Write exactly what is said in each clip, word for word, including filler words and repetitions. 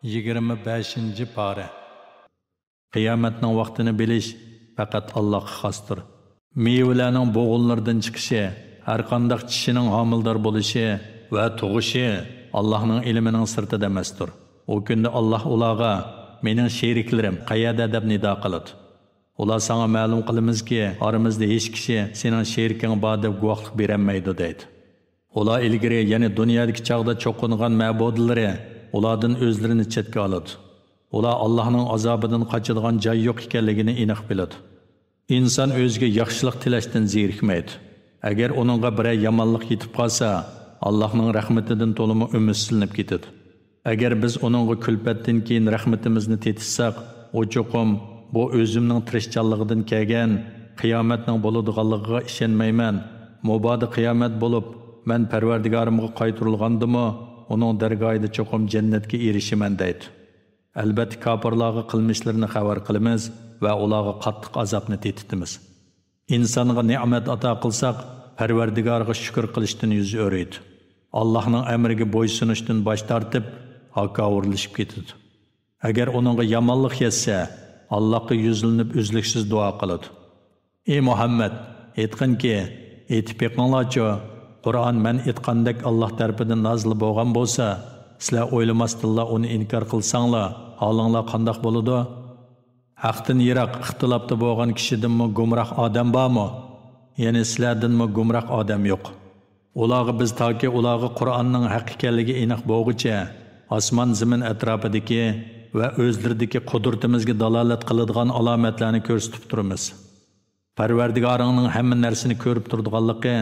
يىگىرمە بەشىنچى پارە. قىيامەتنىڭ ۋاقتىنى بىلىش پەقەت ئاللاھقا خاستۇر. مېۋىلەرنىڭ بوغۇنلىرىدىن چىقىشى، ھەرقانداق چىشىنىڭ ھامىلىدار بولۇشى ۋە تۇغۇشى ئاللاھنىڭ ئىلمىنىڭ سىرتىدا ئەمەستۇر. ئۇ كۈندە ئاللاھ ئۇلارغا، «مېنىڭ شېرىكلىرىم قەيەردە؟» دەپ نىدا قىلىدۇ. ئۇلار، «ساڭا مەلۇم قىلىمىزكى، ئارىمىزدا ھېچ كىشى سېنىڭ شېرىكىڭ بار دەپ گۇۋاھلىق بېرەلمەيدۇ» دەيدۇ. ئۇلار ئىلگىرى، يەنى دۇنيادىكى چاغدا چوقۇنغان مەبۇدلىرى ئۇلاردىن ئۆزلىرىنى چەتكە ئالىدۇ. ئۇلار ئاللاھنىڭ ئازابىدىن قاچىدىغان جاي يوق ئىكەنلىكىنى ئېنىق بىلىدۇ. ئىنسان ئۆزىگە ياخشىلىق تىلەشتىن زېرىكمەيدۇ. ئەگەر ئۇنىڭغا بىرەر يامانلىق يېتىپ قالسا، ئاللاھنىڭ رەھمىتىدىن تولىمۇ ئۈمىدسىزلىنىپ كېتىدۇ. ئەگەر بىز ئۇنىڭغا كۈلپەتتىن كېيىن رەھمىتىمىزنى تېتىتساق، ئۇ چوقۇم، «بۇ ئۆزۈمنىڭ تىرىشچانلىقىدىن كەلگەن، قىيامەتنىڭ بولىدىغانلىقىغا ئىشەنمەيمەن. مۇبادا قىيامەت بولۇپ، مەن پەرۋەردىگارىمغا قايتۇرۇلغاندىمۇ، ئۇنىڭ دەرگاھىدا چوقۇم جەننەتكە ئېرىشىمەن» دەيدۇ. ئەلبەتتە، كاپىرلارغا قىلمىشلىرىنى خەۋەر قىلىمىز ۋە ئۇلارغا قاتتىق ئازابنى تېتىتىمىز. ئىنسانغا نېمەت ئاتا قىلساق، پەرۋەردىگارغا شۈكۈر قىلىشتىن يۈز ئۆرۈيدۇ. ئاللاھنىڭ ئەمرىگە بويسۇنۇشتىن باش تارتىپ، ھاكاۋۇرلىشىپ كېتىدۇ. ئەگەر ئۇنىڭغا يامانلىق يەتسە، ئاللاھقا يۈزلىنىپ ئۈزلۈكسىز دۇئا قىلىدۇ. «ئى مۇھەممەد، ئېيتقىنكى، ئېيتىپ بېقىڭلارچۇ، قۇرئان مەن ئېيتقاندەك ئاللاھ تەرىپىدىن نازىل بولغان بولسا، سىلەر ئويلىماستىنلا ئۇنى ئىنكار قىلساڭلار، ھالىڭلار قانداق بولىدۇ؟ ھەقتىن يىراق، ئىختىلاپتا بولغان كىشىدىنمۇ گۇمراھ ئادەم بارمۇ؟ يەنى سىلەردىنمۇ گۇمراھ ئادەم يوق. ئۇلارغا بىز تاكى ئۇلارغا قۇرئاننىڭ ھەق ئىكەنلىكى ئېنىق بولغۇچە، ئاسمان-زېمىن ئەتراپىدىكى ۋە ئۆزلىرىدىكى قۇدرىتىمىزگە دالالەت قىلىدىغان ئالامەتلەرنى كۆرسىتىپ تۇرىمىز. پەرۋەردىگارىڭنىڭ ھەممە نەرسىنى كۆرۈپ تۇرىدىغانلىقى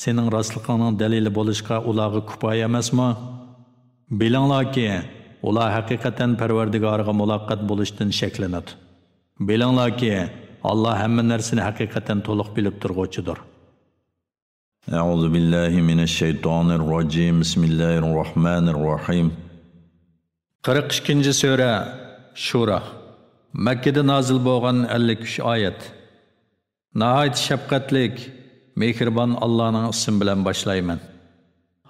سېنىڭ راستلىقىڭنىڭ دەلىلى بولۇشقا ئۇلارغا كۇپايە ئەمەسمۇ؟ بىلىڭلاركى، ئۇلار ھەقىقەتەن پەرۋەردىگارىغا مۇلاقات بولۇشتىن شەكلىنىدۇ. بىلىڭلاركى، ئاللاھ ھەممە نەرسىنى ھەقىقەتەن تولۇق بىلىپ تۇرغۇچىدۇر.» أعوذ بالله من الشيطان الرجيم. بسم الله الرحمن الرحيم. قىرىق ئىككىنچى سۈرە، شۇرا. مەككىدە نازىل بولغان، ئەللىك ئۈچ ئايەت. ناھايىتى شەپقەتلىك، مېھرىبان ئاللانىڭ ئىسمى بىلەن باشلايمەن.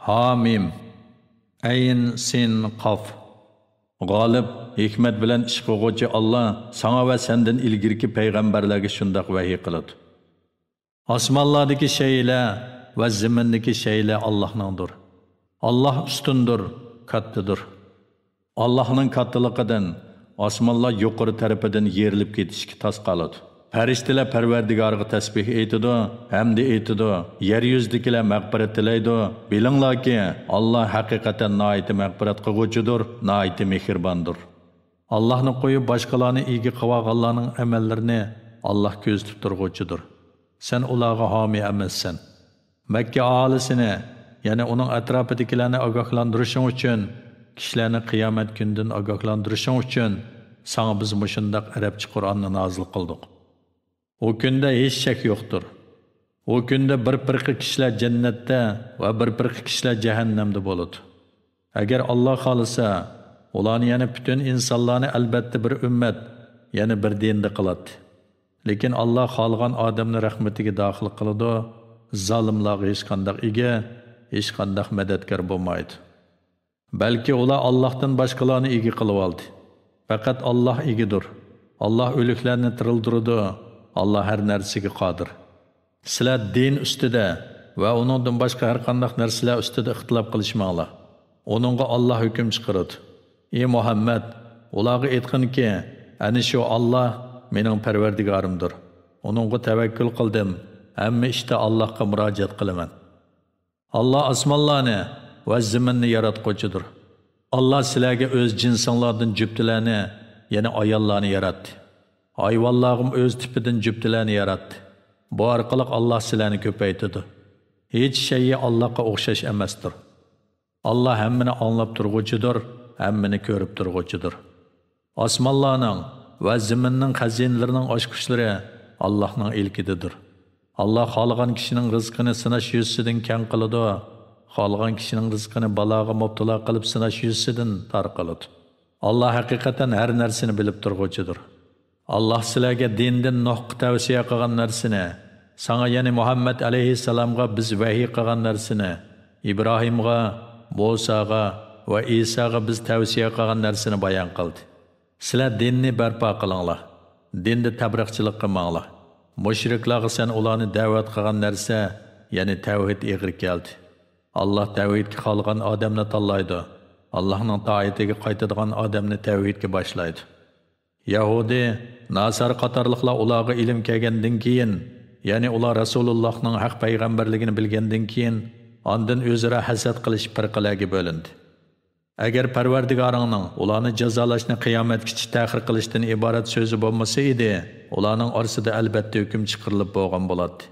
ھا مىم. ئەين سىن قاف. غالىب، ھېكمەت بىلەن ئىش قىلغۇچى ئاللا ساڭا ۋە سەندىن ئىلگىرىكى پەيغەمبەرلەرگە شۇنداق ۋەھىي قىلىدۇ. ئاسمانلاردىكى شەيئىلەر ۋە زېمىندىكى شەيئىلەر ئاللاھنىڭدۇر. ئاللاھ ئۈستۈندۇر، كاتتىدۇر. ئاللاھنىڭ كاتتىلىقىدىن ئاسمانلار يۇقىرى تەرىپىدىن يېرىلىپ كېتىشكە تاس قالىدۇ. پەرىشتىلەر پەرۋەردىگارىغا تەسبىھ ئېيتىدۇ، ھەمدە ئېيتىدۇ، يەر يۈزىدىكىلەر مەغپىرەت تىلەيدۇ. بىلىڭلاركى، ئاللاھ ھەقىقەتەن ناھايىتى مەغپىرەت قىلغۇچىدۇر، ناھايىتى مېھرىباندۇر. ئاللاھنى قويۇپ باشقىلارنى ئىگە قىلىۋالغانلارنىڭ ئەمەللىرىنى ئاللاھ كۆزىتىپ تۇرغۇچىدۇر. سەن ئۇلارغا ھامىي ئەمەسسەن. مەككە ئاھالىسىنى، يەنى ئۇنىڭ ئەتراپىدىكىلەرنى ئاگاھلاندۇرۇشۇڭ ئۈچۈن، كىشىلەرنى قىيامەت كۈنىدىن ئاگاھلاندۇرۇشۇڭ ئۈچۈن ساڭا بىز مۇشۇنداق ئەرەبچە قۇرئاننى نازىل قىلدۇق. ئۇ كۈندە ھېچ شەك يوقتۇر. ئۇ كۈندە بىر پىرقە كىشىلەر جەننەتتە ۋە بىر پىرقە كىشىلەر جەھەننەمدە بولىدۇ. ئەگەر ئاللاھ خالىسا، ئۇلارنى، يەنى پۈتۈن ئىنسانلارنى ئەلبەتتە بىر ئۈممەت، يەنى بىر دىندا قىلاتتى. لېكىن ئاللاھ خالىغان ئادەمنى رەھمىتىگە داخىل قىلىدۇ، زالىملارغا ھېچقانداق ئىگە، ھېچقانداق مەدەتكار بولمايدۇ. بەلكى ئۇلار ئاللاھتىن باشقىلارنى ئىگە قىلىۋالدى. پەقەت ئاللاھ ئىگىدۇر. ئاللاھ ئۆلۈكلەرنى تىرىلدۈرىدۇ. ئاللاھ ھەر نەرسىگە قادىر. سىلەر دىن ئۈستىدە ۋە ئۇنىڭدىن باشقا ھەرقانداق نەرسىلەر ئۈستىدە ئىختىلاپ قىلىشماڭلار. ئۇنىڭغا ئاللاھ ھۆكۈم چىقىرىدۇ. ئى مۇھەممەد، ئۇلارغا ئېيتقىنكى، ئەنە شۇ ئاللاھ مېنىڭ پەرۋەردىگارىمدۇر. ئۇنىڭغا تەۋەككۈل قىلدىم، ھەممە ئىشتا ئاللاھقا مۇراجىئەت قىلىمەن. ئاللاھ ئاسمانلارنى ۋە زېمىننى ياراتقۇچىدۇر. ئاللاھ سىلەرگە ئۆز جىنسىڭلاردىن جۈپتىلەرنى، يەنى ئاياللارنى ياراتتى. ھايۋانلارغىمۇ ئۆز تىپىدىن جۈپتىلەرنى ياراتتى. بۇ ئارقىلىق ئاللاھ سىلەرنى كۆپەيتىدۇ. ھېچ شەيئى ئاللاھقا ئوخشاش ئەمەستۇر. ئاللاھ ھەممىنى ئاڭلاپ تۇرغۇچىدۇر، ھەممىنى كۆرۈپ تۇرغۇچىدۇر. ئاسمانلارنىڭ ۋە زېمىننىڭ خەزىنىلىرىنىڭ ئاچقۇچلىرى ئاللاھنىڭ ئىلكىدىدۇر. ئاللاھ خالىغان كىشىنىڭ رىزقىنى سىناش يۈزىسىدىن كەڭ قىلىدۇ، خالىغان كىشىنىڭ رىزقىنى بالاغا مۇپتىلا قىلىپ سىناش يۈزىسىدىن تار قىلىدۇ. ئاللاھ ھەقىقەتەن ھەر نەرسىنى بىلىپ تۇرغۇچىدۇر. ئاللاھ سىلەرگە دىندىن نۇھقا تەۋسىيە قىلغان نەرسىنى، ساڭا، يەنى مۇھەممەد ئەلەيھىسسالامغا بىز ۋەھىي قىلغان نەرسىنى، ئىبراھىمغا، مۇساغا، ۋە ئىساغا بىز تەۋسىيە قىلغان نەرسىنى بايان قىلدى. سىلەر دىننى بەرپا قىلىڭلار، دىندا تەبلىغچىلىق قىلماڭلار. مۇشرىكلارغا سەن ئۇلارنى دەۋەت قىلغان نەرسە، يەنى تەۋھىد ئېغىر كەلدى. ئاللاھ تەۋھىدكە خالىغان ئادەمنى تاللايدۇ. ئاللاھنىڭ تائىتىگە قايتىدىغان ئادەمنى تەۋھىدكە باشلايدۇ. يەھۇدىي، ناسارا قاتارلىقلار ئۇلارغا ئىلىم كەلگەندىن كېيىن، يەنى ئۇلار رەسۇلۇللاھنىڭ ھەق پەيغەمبەرلىكىنى بىلگەندىن كېيىن، ئاندىن ئۆزئارا ھەسەت قىلىشىپ پىرقىلەرگە بۆلۈندى. ئەگەر پەرۋەردىگارىڭنىڭ ئۇلارنى جازالاشنى قىيامەتكىچە تەخىر قىلىشتىن ئىبارەت سۆزى بولمىسا ئىدى، ئۇلارنىڭ ئارىسىدا ئەلبەتتە ھۆكۈم چىقىرىلىپ بولغان بولاتتى.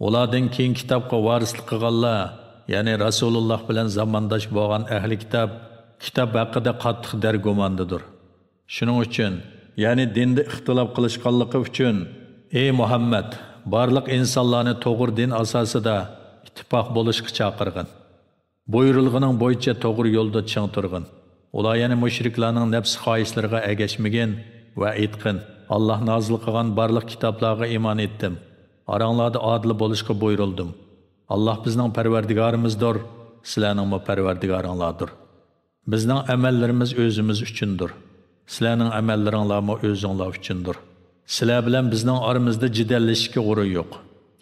ئۇلاردىن كېيىن كىتابقا ۋارىسلىق قىلغانلار، يەنى رەسۇلۇللاھ بىلەن زامانداش بولغان ئەھلى كىتاب، كىتاب ھەققىدە قاتتىق دەرگۇماندىدۇر. شۇنىڭ ئۈچۈن، يەنى دىندا ئىختىلاپ قىلىشقانلىقى ئۈچۈن، ئى مۇھەممەد، بارلىق ئىنسانلارنى توغرا دىن ئاساسىدا ئىتتىپاق بولۇشقا چاقىرغىن. بۇيرۇلغىنىڭ بويىچە توغرا يولدا چىڭ تۇرغىن. ئۇلار يەنە مۇشرىكلارنىڭ نەپسى خاھىشلىرىغا ئەگەشمىگىن ۋە ئېيتقىن، ئاللاھ نازىل قىلغان بارلىق كىتابلارغا ئىمان ئېيتتىم. ئاراڭلاردا ئادىل بولۇشقا بۇيرۇلدۇم. ئاللاھ بىزنىڭ پەرۋەردىگارىمىزدۇر، سىلەرنىڭمۇ پەرۋەردىگارىڭلاردۇر. بىزنىڭ ئەمەللىرىمىز ئۆزىمىز ئۈچۈندۇر. سىلەرنىڭ ئەمەللىرىڭلارمۇ ئۆزۈڭلار ئۈچۈندۇر. سىلەر بىلەن بىزنىڭ ئارىمىزدا جېدەللىشىشكە ئورۇن يوق.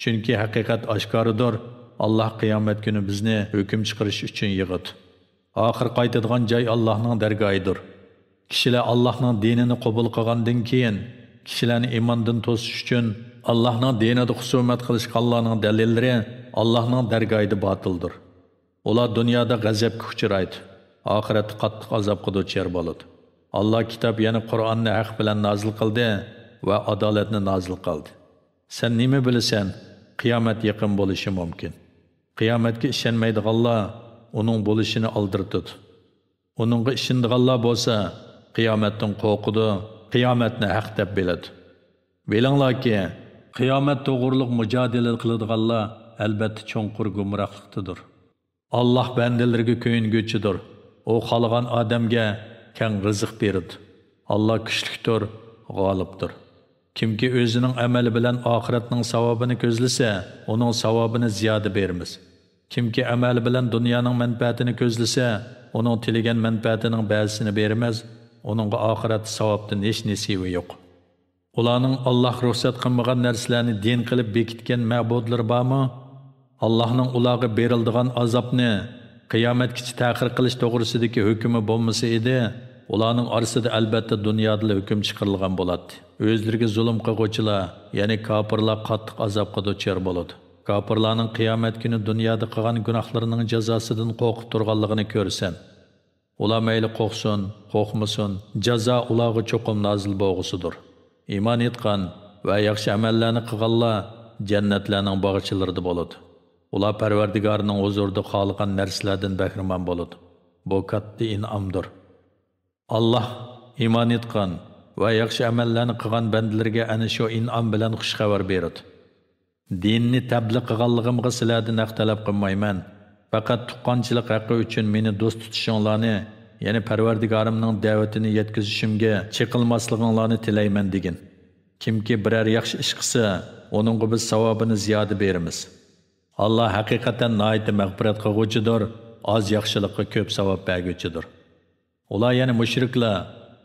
چۈنكى ھەقىقەت ئاشكارىدۇر، ئاللاھ قىيامەت كۈنى بىزنى ھۆكۈم چىقىرىش ئۈچۈن يىغىدۇ. ئاخىر قايتىدىغان جاي ئاللاھنىڭ دەرگاھىدۇر. كىشىلەر ئاللاھنىڭ دىنىنى قوبۇل قىلغاندىن كېيىن، كىشىلەرنى ئىماندىن توسۇش ئۈچۈن ئاللاھنىڭ دىنىدا خۇسۇمەت قىلىشقانلارنىڭ دەلىللىرى ئاللاھنىڭ دەرگاھىدا باتىلدۇر. ئۇلار دۇنيادا غەزەپكە ئۇچرايدۇ، ئاخىرەتتە قاتتىق ئازابقا دۇچار بولىدۇ. ئاللاھ كىتاب، يەنى قۇرئاننى ھەق بىلەن نازىل قىلدى ۋە ئادالەتنى نازىل قىلدى. سەن نېمە بىلىسەن؟ قىيامەت يېقىن بولۇشى مۇمكىن. قىيامەتكە ئىشەنمەيدىغانلار ئۇنىڭ بولۇشىنى ئالدىرىتىدۇ. ئۇنىڭغا ئىشىنىدىغانلار بولسا قىيامەتتىن قورقىدۇ، قىيامەتنى ھەق دەپ بىلىدۇ. بىلىڭلاركى، قىيامەت توغرۇلۇق مۇجادىلە قىلىدىغانلار ئەلبەتتە چوڭقۇر گۇمراھلىقتىدۇر. ئاللاھ بەندىلىرىگە كۆيۈنگۈچىدۇر. ئۇ خالىغان ئادەمگە كەڭ رىزىق بېرىدۇ. ئاللاھ كۈچلۈكتۇر، غالىبتۇر. كىمكى ئۆزىنىڭ ئەمەلى بىلەن ئاخىرەتنىڭ ساۋابىنى كۆزلىسە، ئۇنىڭ ساۋابىنى زىيادە بېرىمىز. كىمكى ئەمەلى بىلەن دۇنيانىڭ مەنپەئەتىنى كۆزلىسە، ئۇنىڭ تىلىگەن مەنپەئەتىنىڭ بەزىسىنى بېرىمىز، ئۇنىڭغا ئاخىرەتتە ساۋابتىن ھېچ نېسىۋى يوق. ئۇلارنىڭ ئاللاھ رۇخسەت قىلمىغان نەرسىلەرنى دىن قىلىپ بېكىتكەن مەبۇدلىرى بارمۇ؟ ئاللاھنىڭ ئۇلارغا بېرىلىدىغان ئازابنى قىيامەتكىچە تەخىر قىلىش توغرىسىدىكى ھۆكمى بولمىسا ئىدى، ئۇلارنىڭ ئارىسىدا ئەلبەتتە دۇنيادىلا ھۆكۈم چىقىرىلغان بولاتتى. ئۆزلىرىگە زۇلۇم قىلغۇچىلار، يەنى كاپىرلار قاتتىق ئازابقا دۇچار بولىدۇ. كاپىرلارنىڭ قىيامەت كۈنى دۇنيادا قىلغان گۇناھلىرىنىڭ جازاسىدىن قورقۇپ تۇرغانلىقىنى كۆرىسەن. ئۇلار مەيلى قورقسۇن، قورقمىسۇن، جازا ئۇلارغا چوقۇم نازىل بولغۇسىدۇر. ئىمان ئېيتقان ۋە ياخشى ئەمەللەرنى قىلغانلار جەننەتلەرنىڭ باغچىلىرىدا بولىدۇ. ئۇلار پەرۋەردىگارىنىڭ ھۇزۇرىدا خالىغان نەرسىلەردىن بەھرىمەن بولىدۇ. بۇ كاتتا ئىنئامدۇر. ئاللاھ ئىمان ئېيتقان ۋە ياخشى ئەمەللەرنى قىلغان بەندىلىرىگە ئەنە شۇ ئىنئام بىلەن خۇش خەۋەر بېرىدۇ. دىننى تەبلىغ قىلغانلىقىمغا سىلەردىن ھەق تەلەپ قىلمايمەن. پەقەت تۇغقانچىلىق ھەققى ئۈچۈن مېنى دوست تۇتۇشۇڭلارنى، يەنى پەرۋەردىگارىمنىڭ دەۋىتىنى يەتكۈزۈشۈمگە چېقىلماسلىقىڭلارنى تىلەيمەن دېگىن. كىمكى بىرەر ياخشى ئىش قىلسا، ئۇنىڭغا بىز ساۋابىنى زىيادە بېرىمىز. ئاللاھ ھەقىقەتەن ناھايىتى مەغپىرەت قىلغۇچىدۇر، ئاز ياخشىلىققا كۆپ ساۋاب بەرگۈچىدۇر. ئۇلار، يەنى مۇشرىكلار،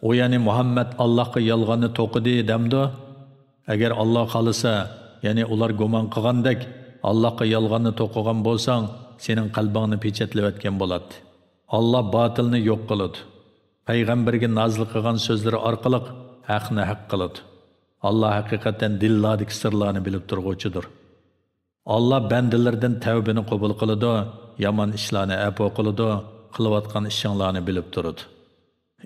ئۇ، يەنى مۇھەممەد ئاللاھقا يالغاننى توقۇدى دەمدۇ؟ ئەگەر ئاللاھ خالىسا، يەنى ئۇلار گۇمان قىلغاندەك ئاللاھقا يالغاننى توقۇغان بولساڭ، سېنىڭ قەلبىڭنى پېچەتلىۋەتكەن بولاتتى. ئاللاھ باتىلنى يوق قىلىدۇ. پەيغەمبەرگە نازىل قىلغان سۆزلىرى ئارقىلىق ھەقنى ھەق قىلىدۇ. ئاللاھ ھەقىقەتەن دىللاردىكى سىرلارنى بىلىپ تۇرغۇچىدۇر. ئاللاھ بەندىلىرىدىن تەۋبىنى قوبۇل قىلىدۇ، يامان ئىشلارنى ئەپۇ قىلىدۇ، قىلىۋاتقان ئىشىڭلارنى بىلىپ تۇرىدۇ.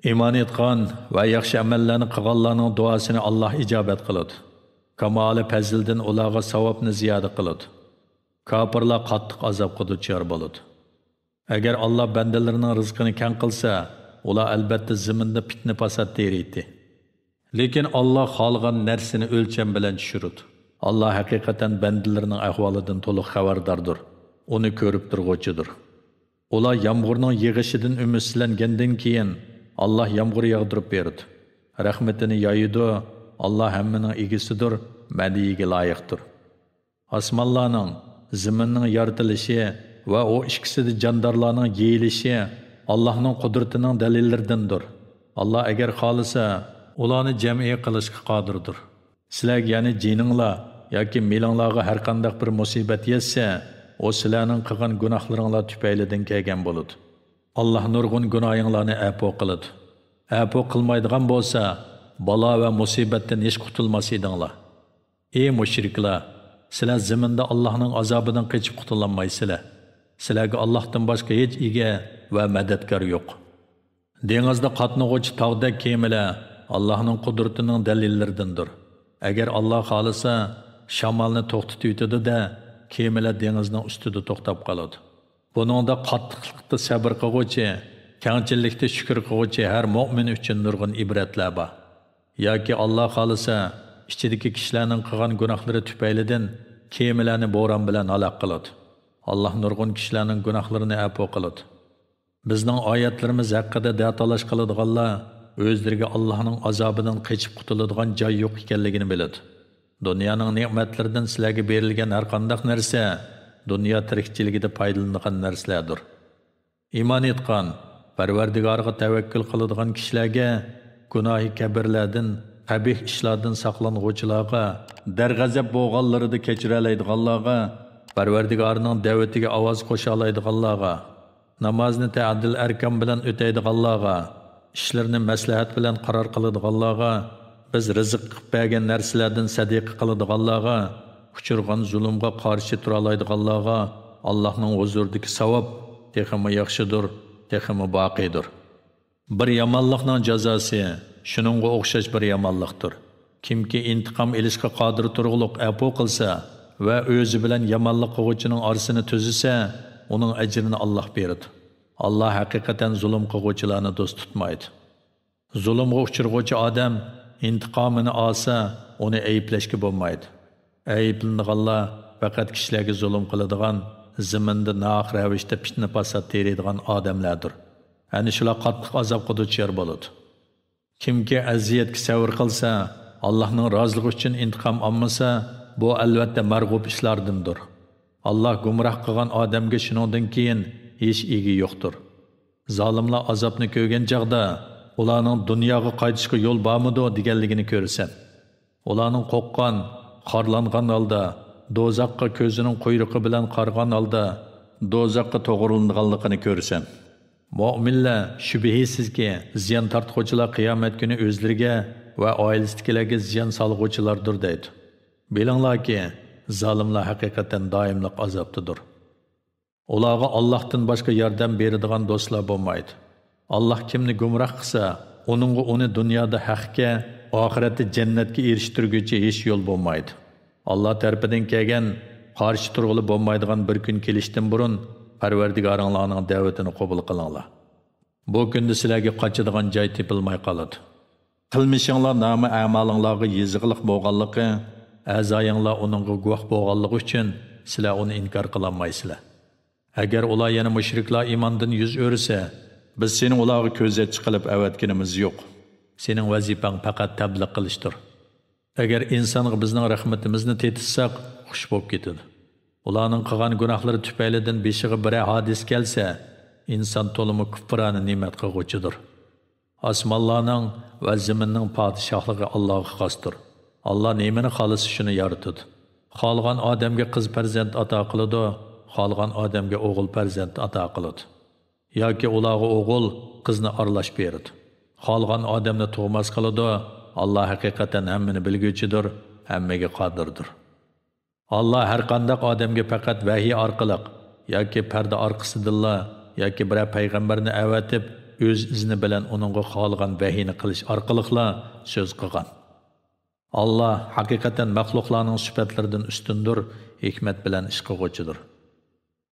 ئىمان ئېيتقان ۋە ياخشى ئەمەللەرنى قىلغانلارنىڭ دۇئاسىنى ئاللاھ ئىجابەت قىلىدۇ. كامالى پەزلىدىن ئۇلارغا ساۋابنى زىيادە قىلىدۇ. كاپىرلار قاتتىق ئازابقا دۇچار بولىدۇ. ئەگەر ئاللاھ بەندىلىرىنىڭ رىزقىنى كەڭ قىلسا، ئۇلار ئەلبەتتە زېمىندا پىتنە-پاسات تېرىيتتى. لېكىن ئاللاھ خالىغان نەرسىنى ئۆلچەم بىلەن چۈشۈرىدۇ. ئاللاھ ھەقىقەتەن بەندىلىرىنىڭ ئەھۋالىدىن تولۇق خەۋەرداردۇر. ئۇنى كۆرۈپ تۇرغۇچىدۇر. ئۇلار يامغۇرنىڭ يېغىشىدىن ئۈمىدسىزلەنگەندىن كېيىن، ئاللاھ يامغۇر ياغدۇرۇپ بېرىدۇ. رەھمىتىنى يايىدۇ. ئاللاھ ھەممىنىڭ ئىگىسىدۇر، مەدھىيىگە لايىقتۇر. ئاسمانلارنىڭ، زېمىننىڭ يارىتىلىشى ۋە ئۇ ئىككىسىدە جاندارلارنىڭ يېيىلىشى ئاللاھنىڭ قۇدرىتىنىڭ دەلىللىرىدىندۇر. ئاللاھ ئەگەر خالىسا، ئۇلارنى جەمئىي قىلىشقا قادىردۇر. سىلەرگە، يەنى جېنىڭلار ياكى مېلىڭلارغا ھەرقانداق بىر مۇسىبەت يەتسە، ئۇ سىلەرنىڭ قىلغان گۇناھلىرىڭلار تۈپەيلىدىن كەلگەن بولىدۇ. ئاللاھ نۇرغۇن گۇناھىڭلارنى ئەپۇ قىلىدۇ. ئەپۇ قىلمايدىغان بولسا، بالا ۋە مۇسىبەتتىن ھېچ قۇتۇلماس ئىدىڭلار. ئى مۇشرىكلار! سىلەر زېمىندا ئاللاھنىڭ ئازابىدىن قېچىپ قۇتۇلالمايسىلەر. سىلەرگە ئاللاھتىن باشقا ھېچ ئىگە ۋە مەدەتكار يوق. دېڭىزدا قاتنىغۇچى تاغدەك كېمىلەر ئاللاھنىڭ قۇدرىتىنىڭ دەلىللىرىدىندۇر. ئەگەر ئاللاھ خالىسا، شامالنى توختىتىۋېتىدۇ-دە، كېمىلەر دېڭىزنىڭ ئۈستىدە توختاپ قالىدۇ. بۇنىڭدا قاتتىقلىقتا سەبىر قىلغۇچى، كەڭچىللىكتە شۈكۈر قىلغۇچى ھەر مۆمىن ئۈچۈن نۇرغۇن ئىبرەتلەر بار. ياكى ئاللاھ خالىسا، ئىچىدىكى كىشىلەرنىڭ قىلغان گۇناھلىرى تۈپەيلىدىن كېمىلەرنى بوران بىلەن ھالاك قىلىدۇ. ئاللاھ نۇرغۇن كىشىلەرنىڭ گۇناھلىرىنى ئەپۇ قىلىدۇ. بىزنىڭ ئايەتلىرىمىز ھەققىدە دەتالاش قىلىدىغانلار ئۆزلىرىگە ئاللاھنىڭ ئازابىدىن قېچىپ قۇتۇلىدىغان جاي يوق ئىكەنلىكىنى بىلىدۇ. دۇنيانىڭ نېمەتلىرىدىن سىلەرگە بېرىلگەن ھەرقانداق نەرسە دۇنيا تىرىكچىلىكىدە پايدىلىنىدىغان نەرسىلەردۇر. ئىمان ئېيتقان، پەرۋەردىگارىغا تەۋەككۈل قىلىدىغان كىشىلەرگە گۇناھى كەبىرىلەردىن، قەبىھ ئىشلاردىن ساقلانغۇچىلارغا، دەرغەزەپ بولغانلىرىدا كەچۈرەلەيدىغانلارغا، پەرۋەردىگارىنىڭ دەۋىتىگە ئاۋاز قوشالايدىغانلارغا، نامازنى تەئدىل ئەركان بىلەن ئۆتەيدىغانلارغا، ئىشلىرىنى مەسلىھەت بىلەن قارار قىلىدىغانلارغا، بىز رىزىق قىلىپ بەرگەن نەرسىلەردىن سەدىقە قىلىدىغانلارغا، ئۇچرىغان زۇلۇمغا قارشى تۇرالايدىغانلارغا ئاللاھنىڭ ھۇزۇرىدىكى ساۋاب تېخىمۇ ياخشىدۇر، تېخىمۇ باقىيدۇر. بىر يامانلىقنىڭ جازاسى شۇنىڭغا ئوخشاش بىر يامانلىقتۇر. كىمكى ئىنتىقام ئېلىشقا قادىر تۇرغۇلۇق ئەپۇ قىلسا ۋە ئۆزى بىلەن يامانلىق قىلغۇچىنىڭ ئارىسىنى تۈزىسە، ئۇنىڭ ئەجرىنى ئاللاھ بېرىدۇ. ئاللاھ ھەقىقەتەن زۇلۇم قىلغۇچىلارنى دوست تۇتمايدۇ. زۇلۇمغا ئۇچرىغۇچى ئادەم ئىنتىقامىنى ئالسا، ئۇنى ئەيىبلەشكە بولمايدۇ. ئەيىبلىنىدىغانلار پەقەت كىشىلەرگە زۇلۇم قىلىدىغان، زېمىندا ناھەق رەۋىشتە پىتنە-پاسات تېرىيدىغان ئادەملەردۇر. ئەنە شۇلار قاتتىق ئازابقا دۇچار بولىدۇ. كىمكى ئەزىيەتكە سەۋر قىلسا، ئاللاھنىڭ رازىلىقى ئۈچۈن ئىنتىقام ئالمىسا، بۇ ئەلۋەتتە مەرغۇپ ئىشلاردىندۇر. ئاللاھ گۇمراھ قىلغان ئادەمگە شۇنىڭدىن كېيىن ھېچ ئىگە يوقتۇر. زالىملار ئازابنى كۆرگەن چاغدا، ئۇلارنىڭ دۇنياغا قايتىشقا يول بارمىدۇ دېگەنلىكىنى كۆرىسەن. ئۇلارنىڭ قورققان، خارلانغان ھالدا، دوزاخقا كۆزىنىڭ قۇيرۇقى بىلەن قارىغان ھالدا، دوزاخقا توغرىلىنىدىغانلىقىنى كۆرىسەن. مۆمىنلەر، شۈبھىسىزكى، زىيان تارتقۇچىلار قىيامەت كۈنى ئۆزلىرىگە ۋە ئائىلىسىدىكىلەرگە زىيان سالغۇچىلاردۇر دەيدۇ. بىلىڭلاركى، زالىملار ھەقىقەتەن دائىملىق ئازابتىدۇر. ئۇلارغا ئاللاھتىن باشقا ياردەم بېرىدىغان دوستلار بولمايدۇ. ئاللاھ كىمنى گۇمراھ قىلسا، ئۇنىڭغا ئۇنى دۇنيادا ھەقكە، ئاخىرەتتە جەننەتكە ئېرىشتۈرگۈچى ھېچ يول بولمايدۇ. ئاللاھ تەرىپىدىن كەلگەن، قارشى تۇرغىلى بولمايدىغان بىر كۈن كېلىشتىن بۇرۇن پەرۋەردىگارىڭلارنىڭ دەۋىتىنى قوبۇل قىلىڭلار. بۇ كۈندە سىلەرگە قاچىدىغان جاي تېپىلماي قالىدۇ. قىلمىشىڭلار نامە ئەمالىڭلارغا يېزىقلىق بولغانلىقى، ئەزايىڭلار ئۇنىڭغا گۇۋاھ بولغانلىقى ئۈچۈن سىلەر ئۇنى ئىنكار قىلالمايسىلەر. ئەگەر ئۇلار، يەنى مۇشرىكلار، ئىماندىن يۈز ئۆرۈسە، بىز سېنى ئۇلارغا كۆزەتچى قىلىپ ئەۋەتكىنىمىز يوق. سېنىڭ ۋەزىپەڭ پەقەت تەبلىغ قىلىشتۇر. ئەگەر ئىنسانغا بىزنىڭ رەھمىتىمىزنى تېتىتساق، خۇش بولۇپ كېتىدۇ. ئۇلارنىڭ قىلغان گۇناھلىرى تۈپەيلىدىن بېشىغا بىرەر ھادىسە كەلسە، ئىنسان تولىمۇ كۇپپىرانە نېمەت قىلغۇچىدۇر. ئاسمانلارنىڭ ۋە زېمىننىڭ پادىشاھلىقى ئاللاغا خاستۇر. ئاللا نېمىنى خالىسا، شۇنى يارىتىدۇ. خالىغان ئادەمگە قىز پەرزەنت ئاتا قىلىدۇ، خالىغان ئادەمگە ئوغۇل پەرزەنت ئاتا قىلىدۇ. ياكى ئۇلارغا ئوغۇل، قىزنى ئارىلاش بېرىدۇ. خالىغان ئادەمنى تۇغماس قىلىدۇ. ئاللا ھەقىقەتەن ھەممىنى بىلگۈچىدۇر، ھەممىگە قادىردۇر. ئاللا ھەرقانداق ئادەمگە پەقەت ۋەھىي ئارقىلىق ياكى پەردە ئارقىسىدىنلا ياكى بىرەر پەيغەمبەرنى ئەۋەتىپ، ئۆز ئىزنى بىلەن ئۇنىڭغا خالىغان ۋەھىينى قىلىش ئارقىلىقلا سۆز قىلغان. ئاللا ھەقىقەتەن مەخلۇقلارنىڭ سۈپەتلىرىدىن ئۈستۈندۇر، ھېكمەت بىلەن ئىش قىلغۇچىدۇر.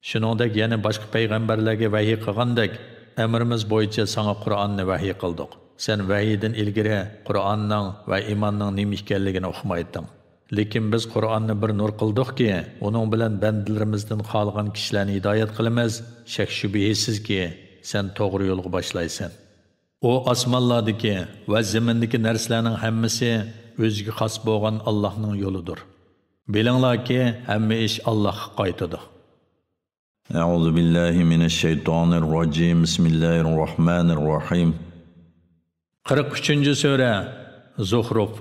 شۇنىڭدەك يەنە باشقا پەيغەمبەرلەرگە ۋەھىي قىلغاندەك، ئەمرىمىز بويىچە ساڭا قۇرئاننى ۋەھىي قىلدۇق. سەن ۋەھىيدىن ئىلگىرى قۇرئاننىڭ ۋە ئىماننىڭ نېمە ئىكەنلىكىنى ئۇقمايتتىڭ. لېكىن بىز قۇرئاننى بىر نۇر قىلدۇقكى، ئۇنىڭ بىلەن بەندىلىرىمىزدىن خالىغان كىشىلەرنى ھىدايەت قىلىمىز، شەك-شۈبھىسىزكى، سەن توغرا يولغا باشلايسەن. ئۇ ئاسمانلاردىكى ۋە زېمىندىكى نەرسىلەرنىڭ ھەممىسى ئۆزىگە خاس بولغان ئاللاھنىڭ يولىدۇر. بىلىڭلاركى، ھەممە ئىش ئاللاھقا قايتىدۇ. أعوذ بالله من الشيطان الرجيم. بسم الله الرحمن الرحيم. قىرىق ئۈچىنچى سۈرە، زۇخرۇف.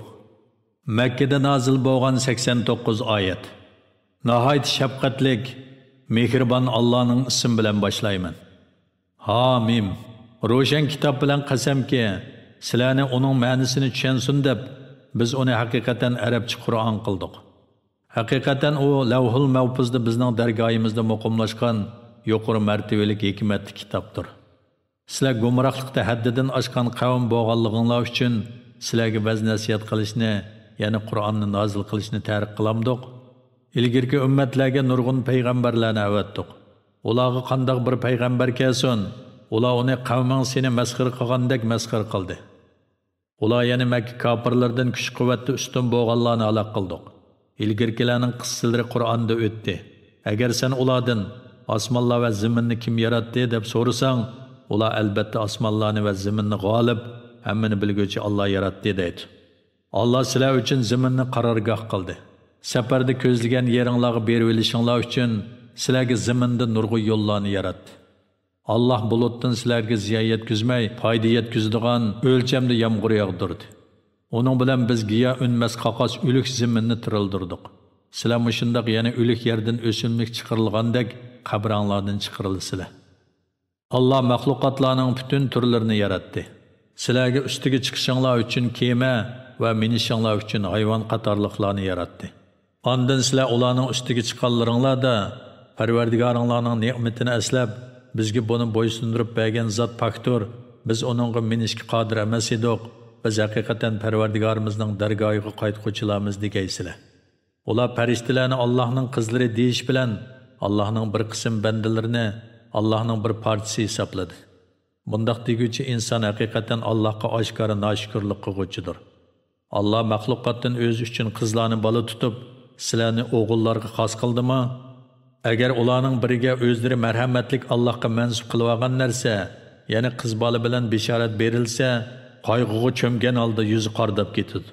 مەككىدە نازىل بولغان سەكسەن توققۇز ئايەت. ناھايىتى شەپقەتلىك، مېھرىبان ئاللانىڭ ئىسمى بىلەن باشلايمەن. ھامىم. روشەن كىتاب بىلەن قەسەمكى، سىلەرنى ئۇنىڭ مەنىسىنى چۈشەنسۇن دەپ، بىز ئۇنى ھەقىقەتەن ئەرەبچە قۇرئان قىلدۇق. ھەقىقەتەن ئۇ لەۋھۇل مەھپۇزدا بىزنىڭ دەرگاھىمىزدا مۇقىملاشقان يۇقىرى مەرتىۋىلىك ھېكمەتلىك كىتابتۇر. سىلەر گۇمراھلىقتا ھەددىدىن ئاشقان قەۋم بولغانلىقىڭلار ئۈچۈن سىلەرگە ۋەز-نەسىھەت قىلىشنى، يەنى قۇرئاننى نازىل قىلىشنى تەرك قىلامدۇق؟ ئىلگىرىكى ئۈممەتلەرگە نۇرغۇن پەيغەمبەرلەرنى ئەۋەتتۇق. ئۇلارغا قانداق بىر پەيغەمبەر كەلسۇن، ئۇلار ئۇنى قەۋمىڭ سېنى مەسخىرە قىلغاندەك مەسخىرە قىلدى. ئۇلار يەنە مەككە كاپىرلىرىدىن كۈچ-قۇۋۋەتتە ئۈستۈن بولغانلارنى ھالاك قىلدۇق. ئىلگىرىكىلەرنىڭ قىسسىلىرى قۇرئاندا ئۆتتى. ئەگەر سەن ئۇلاردىن، «ئاسمانلار ۋە زېمىننى كىم ياراتتى؟» دەپ سورىساڭ، ئۇلار، «ئەلبەتتە، ئاسمانلارنى ۋە زېمىننى غالىب، ھەممىنى بىلگۈچى ئاللا ياراتتى» دەيدۇ. ئاللا سىلەر ئۈچۈن زېمىننى قارارگاھ قىلدى. سەپەردە كۆزلىگەن يېرىڭلارغا بېرىۋېلىشىڭلار ئۈچۈن سىلەرگە زېمىندا نۇرغۇن يوللارنى ياراتتى. ئاللا بۇلۇتتىن سىلەرگە زىيان يەتكۈزمەي، پايدا يەتكۈزىدىغان ئۆلچەمدە يامغۇر ياغدۇردى. ئۇنىڭ بىلەن بىز گىياھ ئۈنمەس قاقاس ئۆلۈك زېمىننى تىرىلدۈردۇق. سىلەر مۇشۇنداق يەنە ئۆلۈك يەردىن ئۆسۈملۈك چىقىرىلغاندەك قەبرەڭلاردىن چىقىرىلىسىلەر. ئاللا مەخلۇقاتلارنىڭ پۈتۈن تۈرلىرىنى ياراتتى. سىلەرگە ئۈستىگە چىقىشىڭلار ئۈچۈن كېمە ۋە مىنىشىڭلار ئۈچۈن ھايۋان قاتارلىقلارنى ياراتتى. ئاندىن سىلەر ئۇلارنىڭ ئۈستىگە چىققانلىرىڭلاردا پەرۋەردىگارىڭلارنىڭ نېمىتىنى ئەسلەپ، «بىزگە بۇنى بويسۇندۇرۇپ بەرگەن زات پاكتۇر، بىز ئۇنىڭغا مىنىشكە قادىر ئەمەس ئىدۇق، بىز ھەقىقەتەن پەرۋەردىگارىمىزنىڭ دەرگاھىغا قايتقۇچىلارمىز» دېگەيسىلەر. ئۇلار پەرىشتىلەرنى ئاللاھنىڭ قىزلىرى دېيىش بىلەن، ئاللاھنىڭ بىر قىسىم بەندىلىرىنى ئاللاھنىڭ بىر پارچىسى ھېسابلىدى. بۇنداق دېگۈچى ئىنسان ھەقىقەتەن ئاللاھقا ئاشكارا ناشۈكۈرلۈك قىلغۇچىدۇر. ئاللا مەخلۇقاتتىن ئۆزى ئۈچۈن قىزلارنى بالا تۇتۇپ، سىلەرنى ئوغۇللارغا خاس قىلدىمۇ؟ ئەگەر ئۇلارنىڭ بىرىگە ئۆزلىرى مەرھەمەتلىك ئاللاھقا مەنسۇپ قىلىۋالغان نەرسە، يەنى قىز بالا بىلەن بېشارەت بېرىلسە، قايغۇغا چۆمگەن ھالدا يۈزى قارىداپ كېتىدۇ.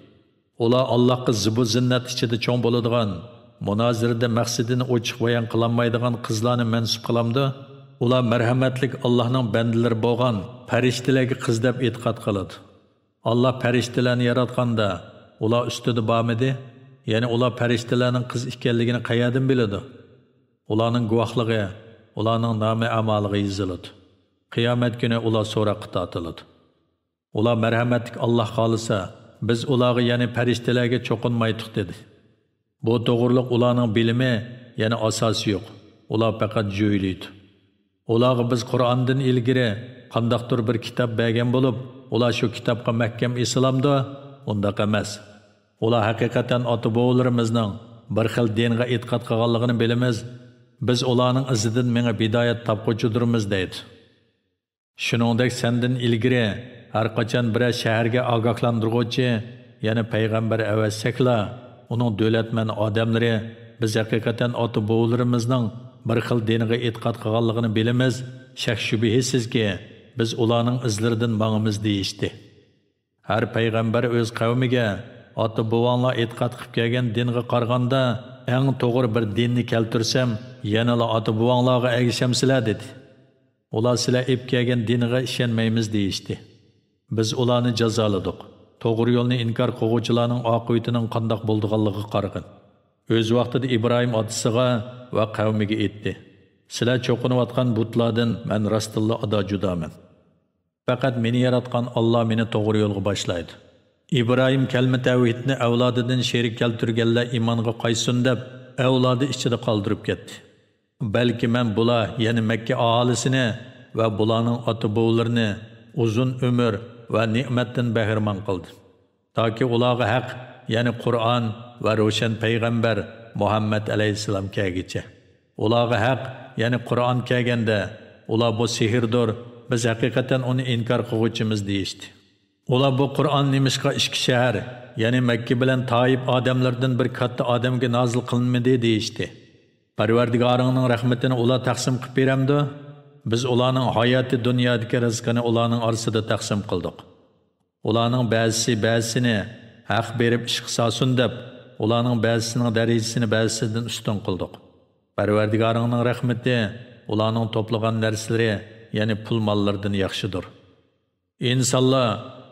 ئۇلار ئاللاھقا زىبۇ زىننەت ئىچىدە چوڭ بولىدىغان، مۇنازىرىدە مەقسىتىنى ئوچۇق بايان قىلالمايدىغان قىزلارنى مەنسۇپ قىلامدۇ؟ ئۇلار مەرھەمەتلىك ئاللاھنىڭ بەندىلىرى بولغان پەرىشتىلەرگە قىز دەپ ئېتىقاد قىلىدۇ. ئاللا پەرىشتىلەرنى ياراتقاندا، ئۇلار ئۈستىدە بارمىدى؟ يەنى ئۇلار پەرىشتىلەرنىڭ قىز ئىكەنلىكىنى قەيەردىن بىلىدۇ؟ ئۇلارنىڭ گۇۋاھلىقى ئۇلارنىڭ نامە ئەمالىغا يېزىلىدۇ. قىيامەت كۈنى ئۇلار سوراققا تارتىلىدۇ. ئۇلار مەرھەمەتلىك ئاللا خالىسا، بىز ئۇلارغا، يەنى پەرىشتىلەرگە چوقۇنمايتتۇق دېدى. بۇ توغرۇلۇق ئۇلارنىڭ بىلىمى، يەنى ئاساسى يوق. ئۇلار پەقەت جۆيلۈيدۇ. ئۇلارغا بىز قۇرئاندىن ئىلگىرى قانداقتۇر بىر كىتاب بەرگەن بولۇپ، ئۇلار شۇ كىتابقا مەھكەم ئېسىلامدۇ؟ ئۇنداق ئەمەس. ئۇلار ھەقىقەتەن ئاتا-بوۋىلىرىمىزنىڭ بىر خىل دىنغا ئېتىقاد قىلغانلىقىنى بىلىمىز، بىز ئۇلارنىڭ ئىزىدىن مېڭىپ ھىدايەت تاپقۇچىدۇرمىز دەيدۇ. شۇنىڭدەك سەندىن ئىلگىرى ھەرقاچان بىرەر شەھەرگە ئاگاھلاندۇرغۇچى، يەنى پەيغەمبەر ئەۋەتسەكلا، ئۇنىڭ دۆلەتمەن ئادەملىرى، بىز ھەقىقەتەن ئاتا-بوۋىلىرىمىزنىڭ بىر خىل دىنغا ئېتىقاد قىلغانلىقىنى بىلىمىز، شەك-شۈبھىسىزكى، بىز ئۇلارنىڭ ئىزلىرىدىن ماڭىمىز دېيىشتى. ھەر پەيغەمبەر ئۆز قەۋمىگە، ئاتا-بوۋاڭلار ئېتىقاد قىلىپ كەلگەن دىنغا قارىغاندا ئەڭ توغرا بىر دىننى كەلتۈرسەم، يەنىلا ئاتا-بوۋاڭلارغا ئەگىشەمسىلەر؟ دېدى. ئۇلار، سىلەر ئېلىپ كەلگەن دىنغا ئىشەنمەيمىز دېيىشتى. بىز ئۇلارنى جازالىدۇق. توغرا يولنى ئىنكار قىلغۇچىلارنىڭ ئاقىۋىتىنىڭ قانداق بولىدىغانلىقىغا قارىغىن. ئۆز ۋاقتىدا ئىبراھىم ئاتىسىغا ۋە قەۋمىگە ئېيتتى، سىلەر چوقۇنۇۋاتقان بۇتلاردىن مەن راستتىنلا ئادا-جۇدامەن. پەقەت مېنى ياراتقان ئاللا مېنى توغرا يولغا باشلايدۇ. ئىبراھىم كەلمە تەۋھىدنى ئەۋلادىدىن شېرىك كەلتۈرگەنلەر ئىمانغا قايتسۇن دەپ، ئەۋلادى ئىچىدە قالدۇرۇپ كەتتى. بەلكى مەن بۇلار، يەنى مەككە ئاھالىسىنى ۋە بۇلارنىڭ ئاتا-بوۋىلىرىنى ئۇزۇن ئۆمۈر ۋە نېمەتتىن بەھرىمەن قىلدىم. تاكى ئۇلارغا ھەق، يەنى قۇرئان ۋە روشەن پەيغەمبەر مۇھەممەد ئەلەيھىسسالام كەلگىچە. ئۇلارغا ھەق، يەنى قۇرئان كەلگەندە، ئۇلار، بۇ سېھىردۇر، بىز ھەقىقەتەن ئۇنى ئىنكار قىلغۇچىمىز دېيىشتى. ئۇلار، بۇ قۇرئان نېمىشقا ئىككى شەھەر، يەنى مەككە بىلەن تائىپ ئادەملىرىدىن بىر كاتتا ئادەمگە نازىل قىلىنمىدى دېيىشتى. پەرۋەردىگارىڭنىڭ رەھمىتىنى ئۇلار تەقسىم قىلىپ بېرەمدۇ؟ بىز ئۇلارنىڭ ھاياتى دۇنيادىكى رىزقىنى ئۇلارنىڭ ئارىسىدا تەقسىم قىلدۇق. ئۇلارنىڭ بەزىسى بەزىسىنى ھەق بېرىپ ئىشقا سالسۇن دەپ، ئۇلارنىڭ بەزىسىنىڭ دەرىجىسىنى بەزىسىدىن ئۈستۈن قىلدۇق. پەرۋەردىگارىڭنىڭ رەھمىتى ئۇلارنىڭ توپلىغان نەرسىلىرى، يەنى پۇل ماللىرىدىن ياخشىدۇر. ئىنسانلار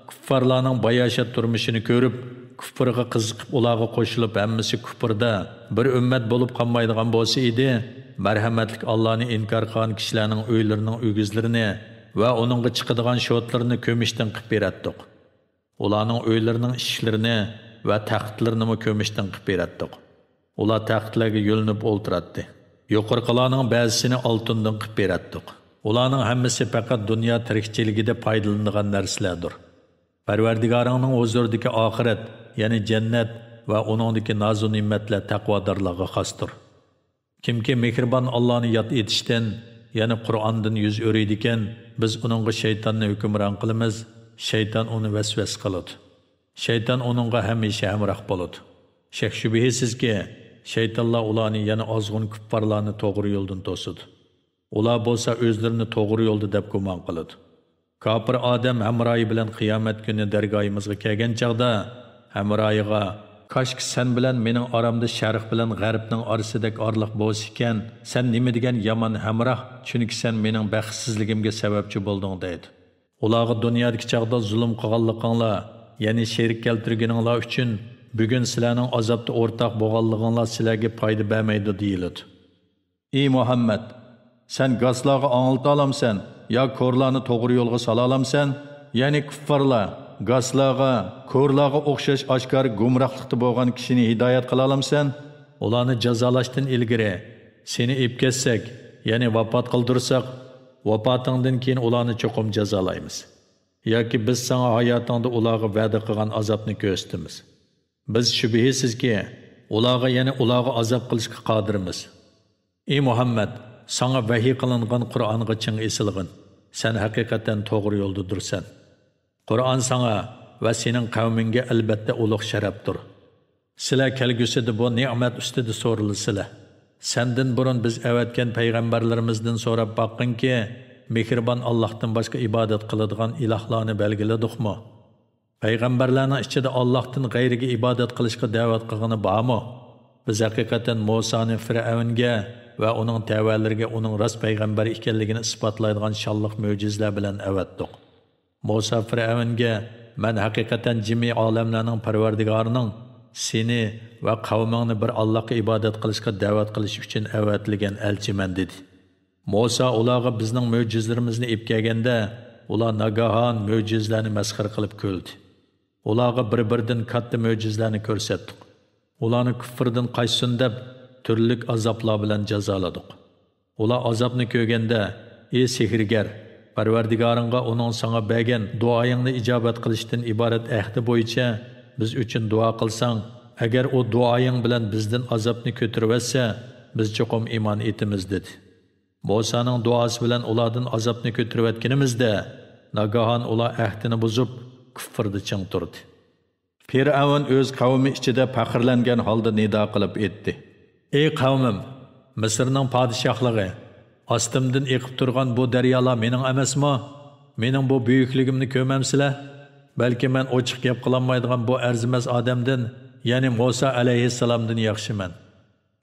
كۇففارلارنىڭ باياشات تۇرمۇشىنى كۆرۈپ، كۇفرىغا قىزىقىپ ئۇلارغا قوشۇلۇپ ھەممىسى كۇفردا بىر ئۈممەت بولۇپ قالمايدىغان بولسا ئىدى، مەرھەمەتلىك ئاللانى ئىنكار قىلغان كىشىلەرنىڭ ئۆيلىرىنىڭ ئۆگزىلىرىنى ۋە ئۇنىڭغا چىقىدىغان شوتلىرىنى كۆمۈشتىن قىپ بېرەتتۇق. ئۇلارنىڭ ئۆيلىرىنىڭ ئىشىكلىرىنى ۋە تەختلىرىنىمۇ كۆمۈشتىن قىپ بېرەتتۇق. ئۇلار تەختلەرگە يۆلىنىپ ئولتۇراتتى. يۇقىرىقىلارنىڭ بەزىسىنى ئالتۇندىن قىپ بېرەتتۇق. ئۇلارنىڭ ھەممىسى پەقەت دۇنيا تىرىكچىلىكىدە پايدىلىنىدىغان نەرسىلەردۇر. پەرۋەردىگارىڭنىڭ ھۇزۇرىدىكى ئاخىرەت، يەنى جەننەت ۋە ئۇنىڭدىكى نازۇ نېمەتلەر تەقۋادارلارغا خاستۇر. كىمكى مېھرىبان ئاللانى ياد ئېتىشتىن، يەنى قۇرئاندىن يۈز ئۆرۈيدىكەن، بىز ئۇنىڭغا شەيتاننى ھۆكۈمران قىلىمىز، شەيتان ئۇنى ۋەسۋەسە قىلىدۇ. شەيتان ئۇنىڭغا ھەمىشە ھەمراھ بولىدۇ. شەك-شۈبھىسىزكى، شەيتانلار ئۇلارنى، يەنى ئازغۇن كۇپپارلارنى توغرا يولدىن توسىدۇ. ئۇلار بولسا ئۆزلىرىنى توغرا يولدا دەپ گۇمان قىلىدۇ. كاپىر ئادەم ھەمراھى بىلەن قىيامەت كۈنى دەرگاھىمىزغا كەلگەن چاغدا، ھەمراھىغا، «كاشكى سەن بىلەن مېنىڭ ئارامدا شەرق بىلەن غەربنىڭ ئارىسىدەك ئارىلىق بولسا ئىكەن، سەن نېمە دېگەن يامان ھەمراھ، چۈنكى سەن مېنىڭ بەختسىزلىكىمگە سەۋەبچى بولدۇڭ» دەيدۇ. ئۇلارغا دۇنيادىكى چاغدا زۇلۇم قىلغانلىقىڭلار، يەنى شېرىك كەلتۈرگىنىڭلار ئۈچۈن بۈگۈن سىلەرنىڭ ئازابتا ئورتاق بولغانلىقىڭلار سىلەرگە پايدا بەرمەيدۇ دېيىلىدۇ. ئى مۇھەممەد! سەن گاسلارغا ئاڭلىتالامسەن يا كورلارنى توغرا يولغا سالالامسەن؟ يەنى كۇففارلار گاسلارغا، كورلارغا ئوخشاش ئاشكارا گۇمراھلىقتا بولغان كىشىنى ھىدايەت قىلالامسەن؟ ئۇلارنى جازالاشتىن ئىلگىرى، سېنى ئېلىپ كەتسەك، يەنى ۋاپات قىلدۇرساق، ۋاپاتىڭدىن كېيىن ئۇلارنى چوقۇم جازالايمىز. ياكى بىز ساڭا ھاياتىڭدا ئۇلارغا ۋەدە قىلغان ئازابنى كۆرسىتىمىز. بىز شۈبھىسىزكى، ئۇلارغا، يەنى ئۇلارغا ئازاب قىلىشقا قادىرمىز. ئى مۇھەممەد، ساڭا ۋەھىي قىلىنغان قۇرئانغا چىڭ ئېسىلغىن. سەن ھەقىقەتەن توغرا يولدىدۇرسەن. قۇرئان ساڭا ۋە سېنىڭ قەۋمىڭگە ئەلبەتتە ئۇلۇغ شەرەپتۇر. سىلەر كەلگۈسىدە بۇ نېمەت ئۈستىدە سورىلىسىلەر. سەندىن بۇرۇن بىز ئەۋەتكەن پەيغەمبەرلىرىمىزدىن سوراپ باققىنكى، مېھرىبان ئاللاھتىن باشقا ئىبادەت قىلىدىغان ئىلاھلارنى بەلگىلىدۇقمۇ؟ پەيغەمبەرلەرنىڭ ئىچىدە ئاللاھتىن غەيرىگە ئىبادەت قىلىشقا دەۋەت قىلغىنى بارمۇ؟ بىز ھەقىقەتەن مۇسانى فىرئەۋنگە ۋە ئۇنىڭ تەۋەلىرىگە ئۇنىڭ راست پەيغەمبەر ئىكەنلىكىنى ئىسپاتلايدىغان شانلىق مۆجىزىلەر بىلەن ئەۋەتتۇق. مۇسا فىرئەۋنگە، مەن ھەقىقەتەن جىمى ئالەملەرنىڭ پەرۋەردىگارىنىڭ سېنى ۋە قەۋمىڭنى بىر ئاللاھقا ئىبادەت قىلىشقا دەۋەت قىلىش ئۈچۈن ئەۋەتىلگەن ئەلچىمەن، دېدى. مۇسا ئۇلارغا بىزنىڭ مۆجىزىلىرىمىزنى ئېلىپ كەلگەندە، ئۇلار ناگاھان مۆجىزىلەرنى مەسخىرە قىلىپ كۈلدى. ئۇلارغا بىر-بىردىن كاتتا مۆجىزىلەرنى كۆرسەتتۇق. ئۇلارنى كۇفرىدىن قاچسۇن دەپ، تۈرلۈك ئازابلار بىلەن جازالىدۇق. ئۇلار ئازابنى كۆرگەندە، ئى سېھىرگەر، پەرۋەردىگارىڭغا ئۇنىڭ ساڭا بەرگەن دۇئايىڭنى ئىجابەت قىلىشتىن ئىبارەت ئەھدى بويىچە بىز ئۈچۈن دۇئا قىلساڭ، ئەگەر ئۇ دۇئايىڭ بىلەن بىزدىن ئازابنى كۆتۈرۈۋەتسە، بىز چوقۇم ئىمان ئېيتىمىز، دېدى. مۇسانىڭ دۇئاسى بىلەن ئۇلاردىن ئازابنى كۆتۈرۈۋەتكىنىمىزدە، ناگاھان ئۇلار ئەھدىنى بۇزۇپ، كۇفرىدا چىڭ تۇردى. پىرئەۋن ئۆز قەۋمى ئىچىدە پەخىرلەنگەن ھالدا نىدا قىلىپ ئېيتتى: ئەي قەۋمىم، مىسىرنىڭ پادىشاھلىقى، ئاستىمدىن ئېقىپ تۇرغان بۇ دەريالار مېنىڭ ئەمەسمۇ؟ مېنىڭ بۇ بۈيۈكلۈكۈمنى كۆرمەمسىلەر؟ بەلكى مەن ئوچۇق گەپ قىلالمايدىغان بۇ ئەرزىمەس ئادەمدىن، يەنى مۇسا ئەلەيھىسسالامدىن ياخشىمەن.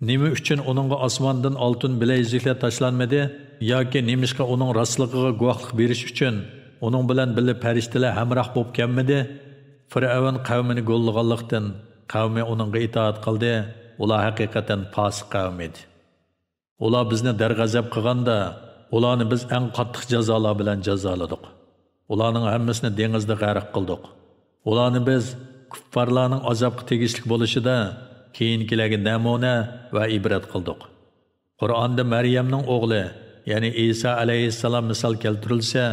نېمە ئۈچۈن ئۇنىڭغا ئاسماندىن ئالتۇن بىلەيزۈكلەر تاشلانمىدى؟ ياكى نېمىشقا ئۇنىڭ راستلىقىغا گۇۋاھلىق بېرىش ئۈچۈن ئۇنىڭ بىلەن بىللە پەرىشتىلەر ھەمراھ بولۇپ كەلمىدى؟ فىرئەۋن قەۋمىنى گوللىغانلىقتىن، قەۋمى ئۇنىڭغا ئىتائەت قىلدى. ئۇلار ھەقىقەتەن پاسىق قەۋم ئىدى. ئۇلار بىزنى دەرغەزەپ قىلغاندا، ئۇلارنى بىز ئەڭ قاتتىق جازالار بىلەن جازالىدۇق. ئۇلارنىڭ ھەممىسىنى دېڭىزدا غەرق قىلدۇق. ئۇلارنى بىز كۇپپارلارنىڭ ئازابقا تېگىشلىك بولۇشىدا كېيىنكىلەرگە نەمۇنە ۋە ئىبرەت قىلدۇق. قۇرئاندا مەريەمنىڭ ئوغلى، يەنى ئىسا ئەلەيھىسسالام مىسال كەلتۈرۈلسە،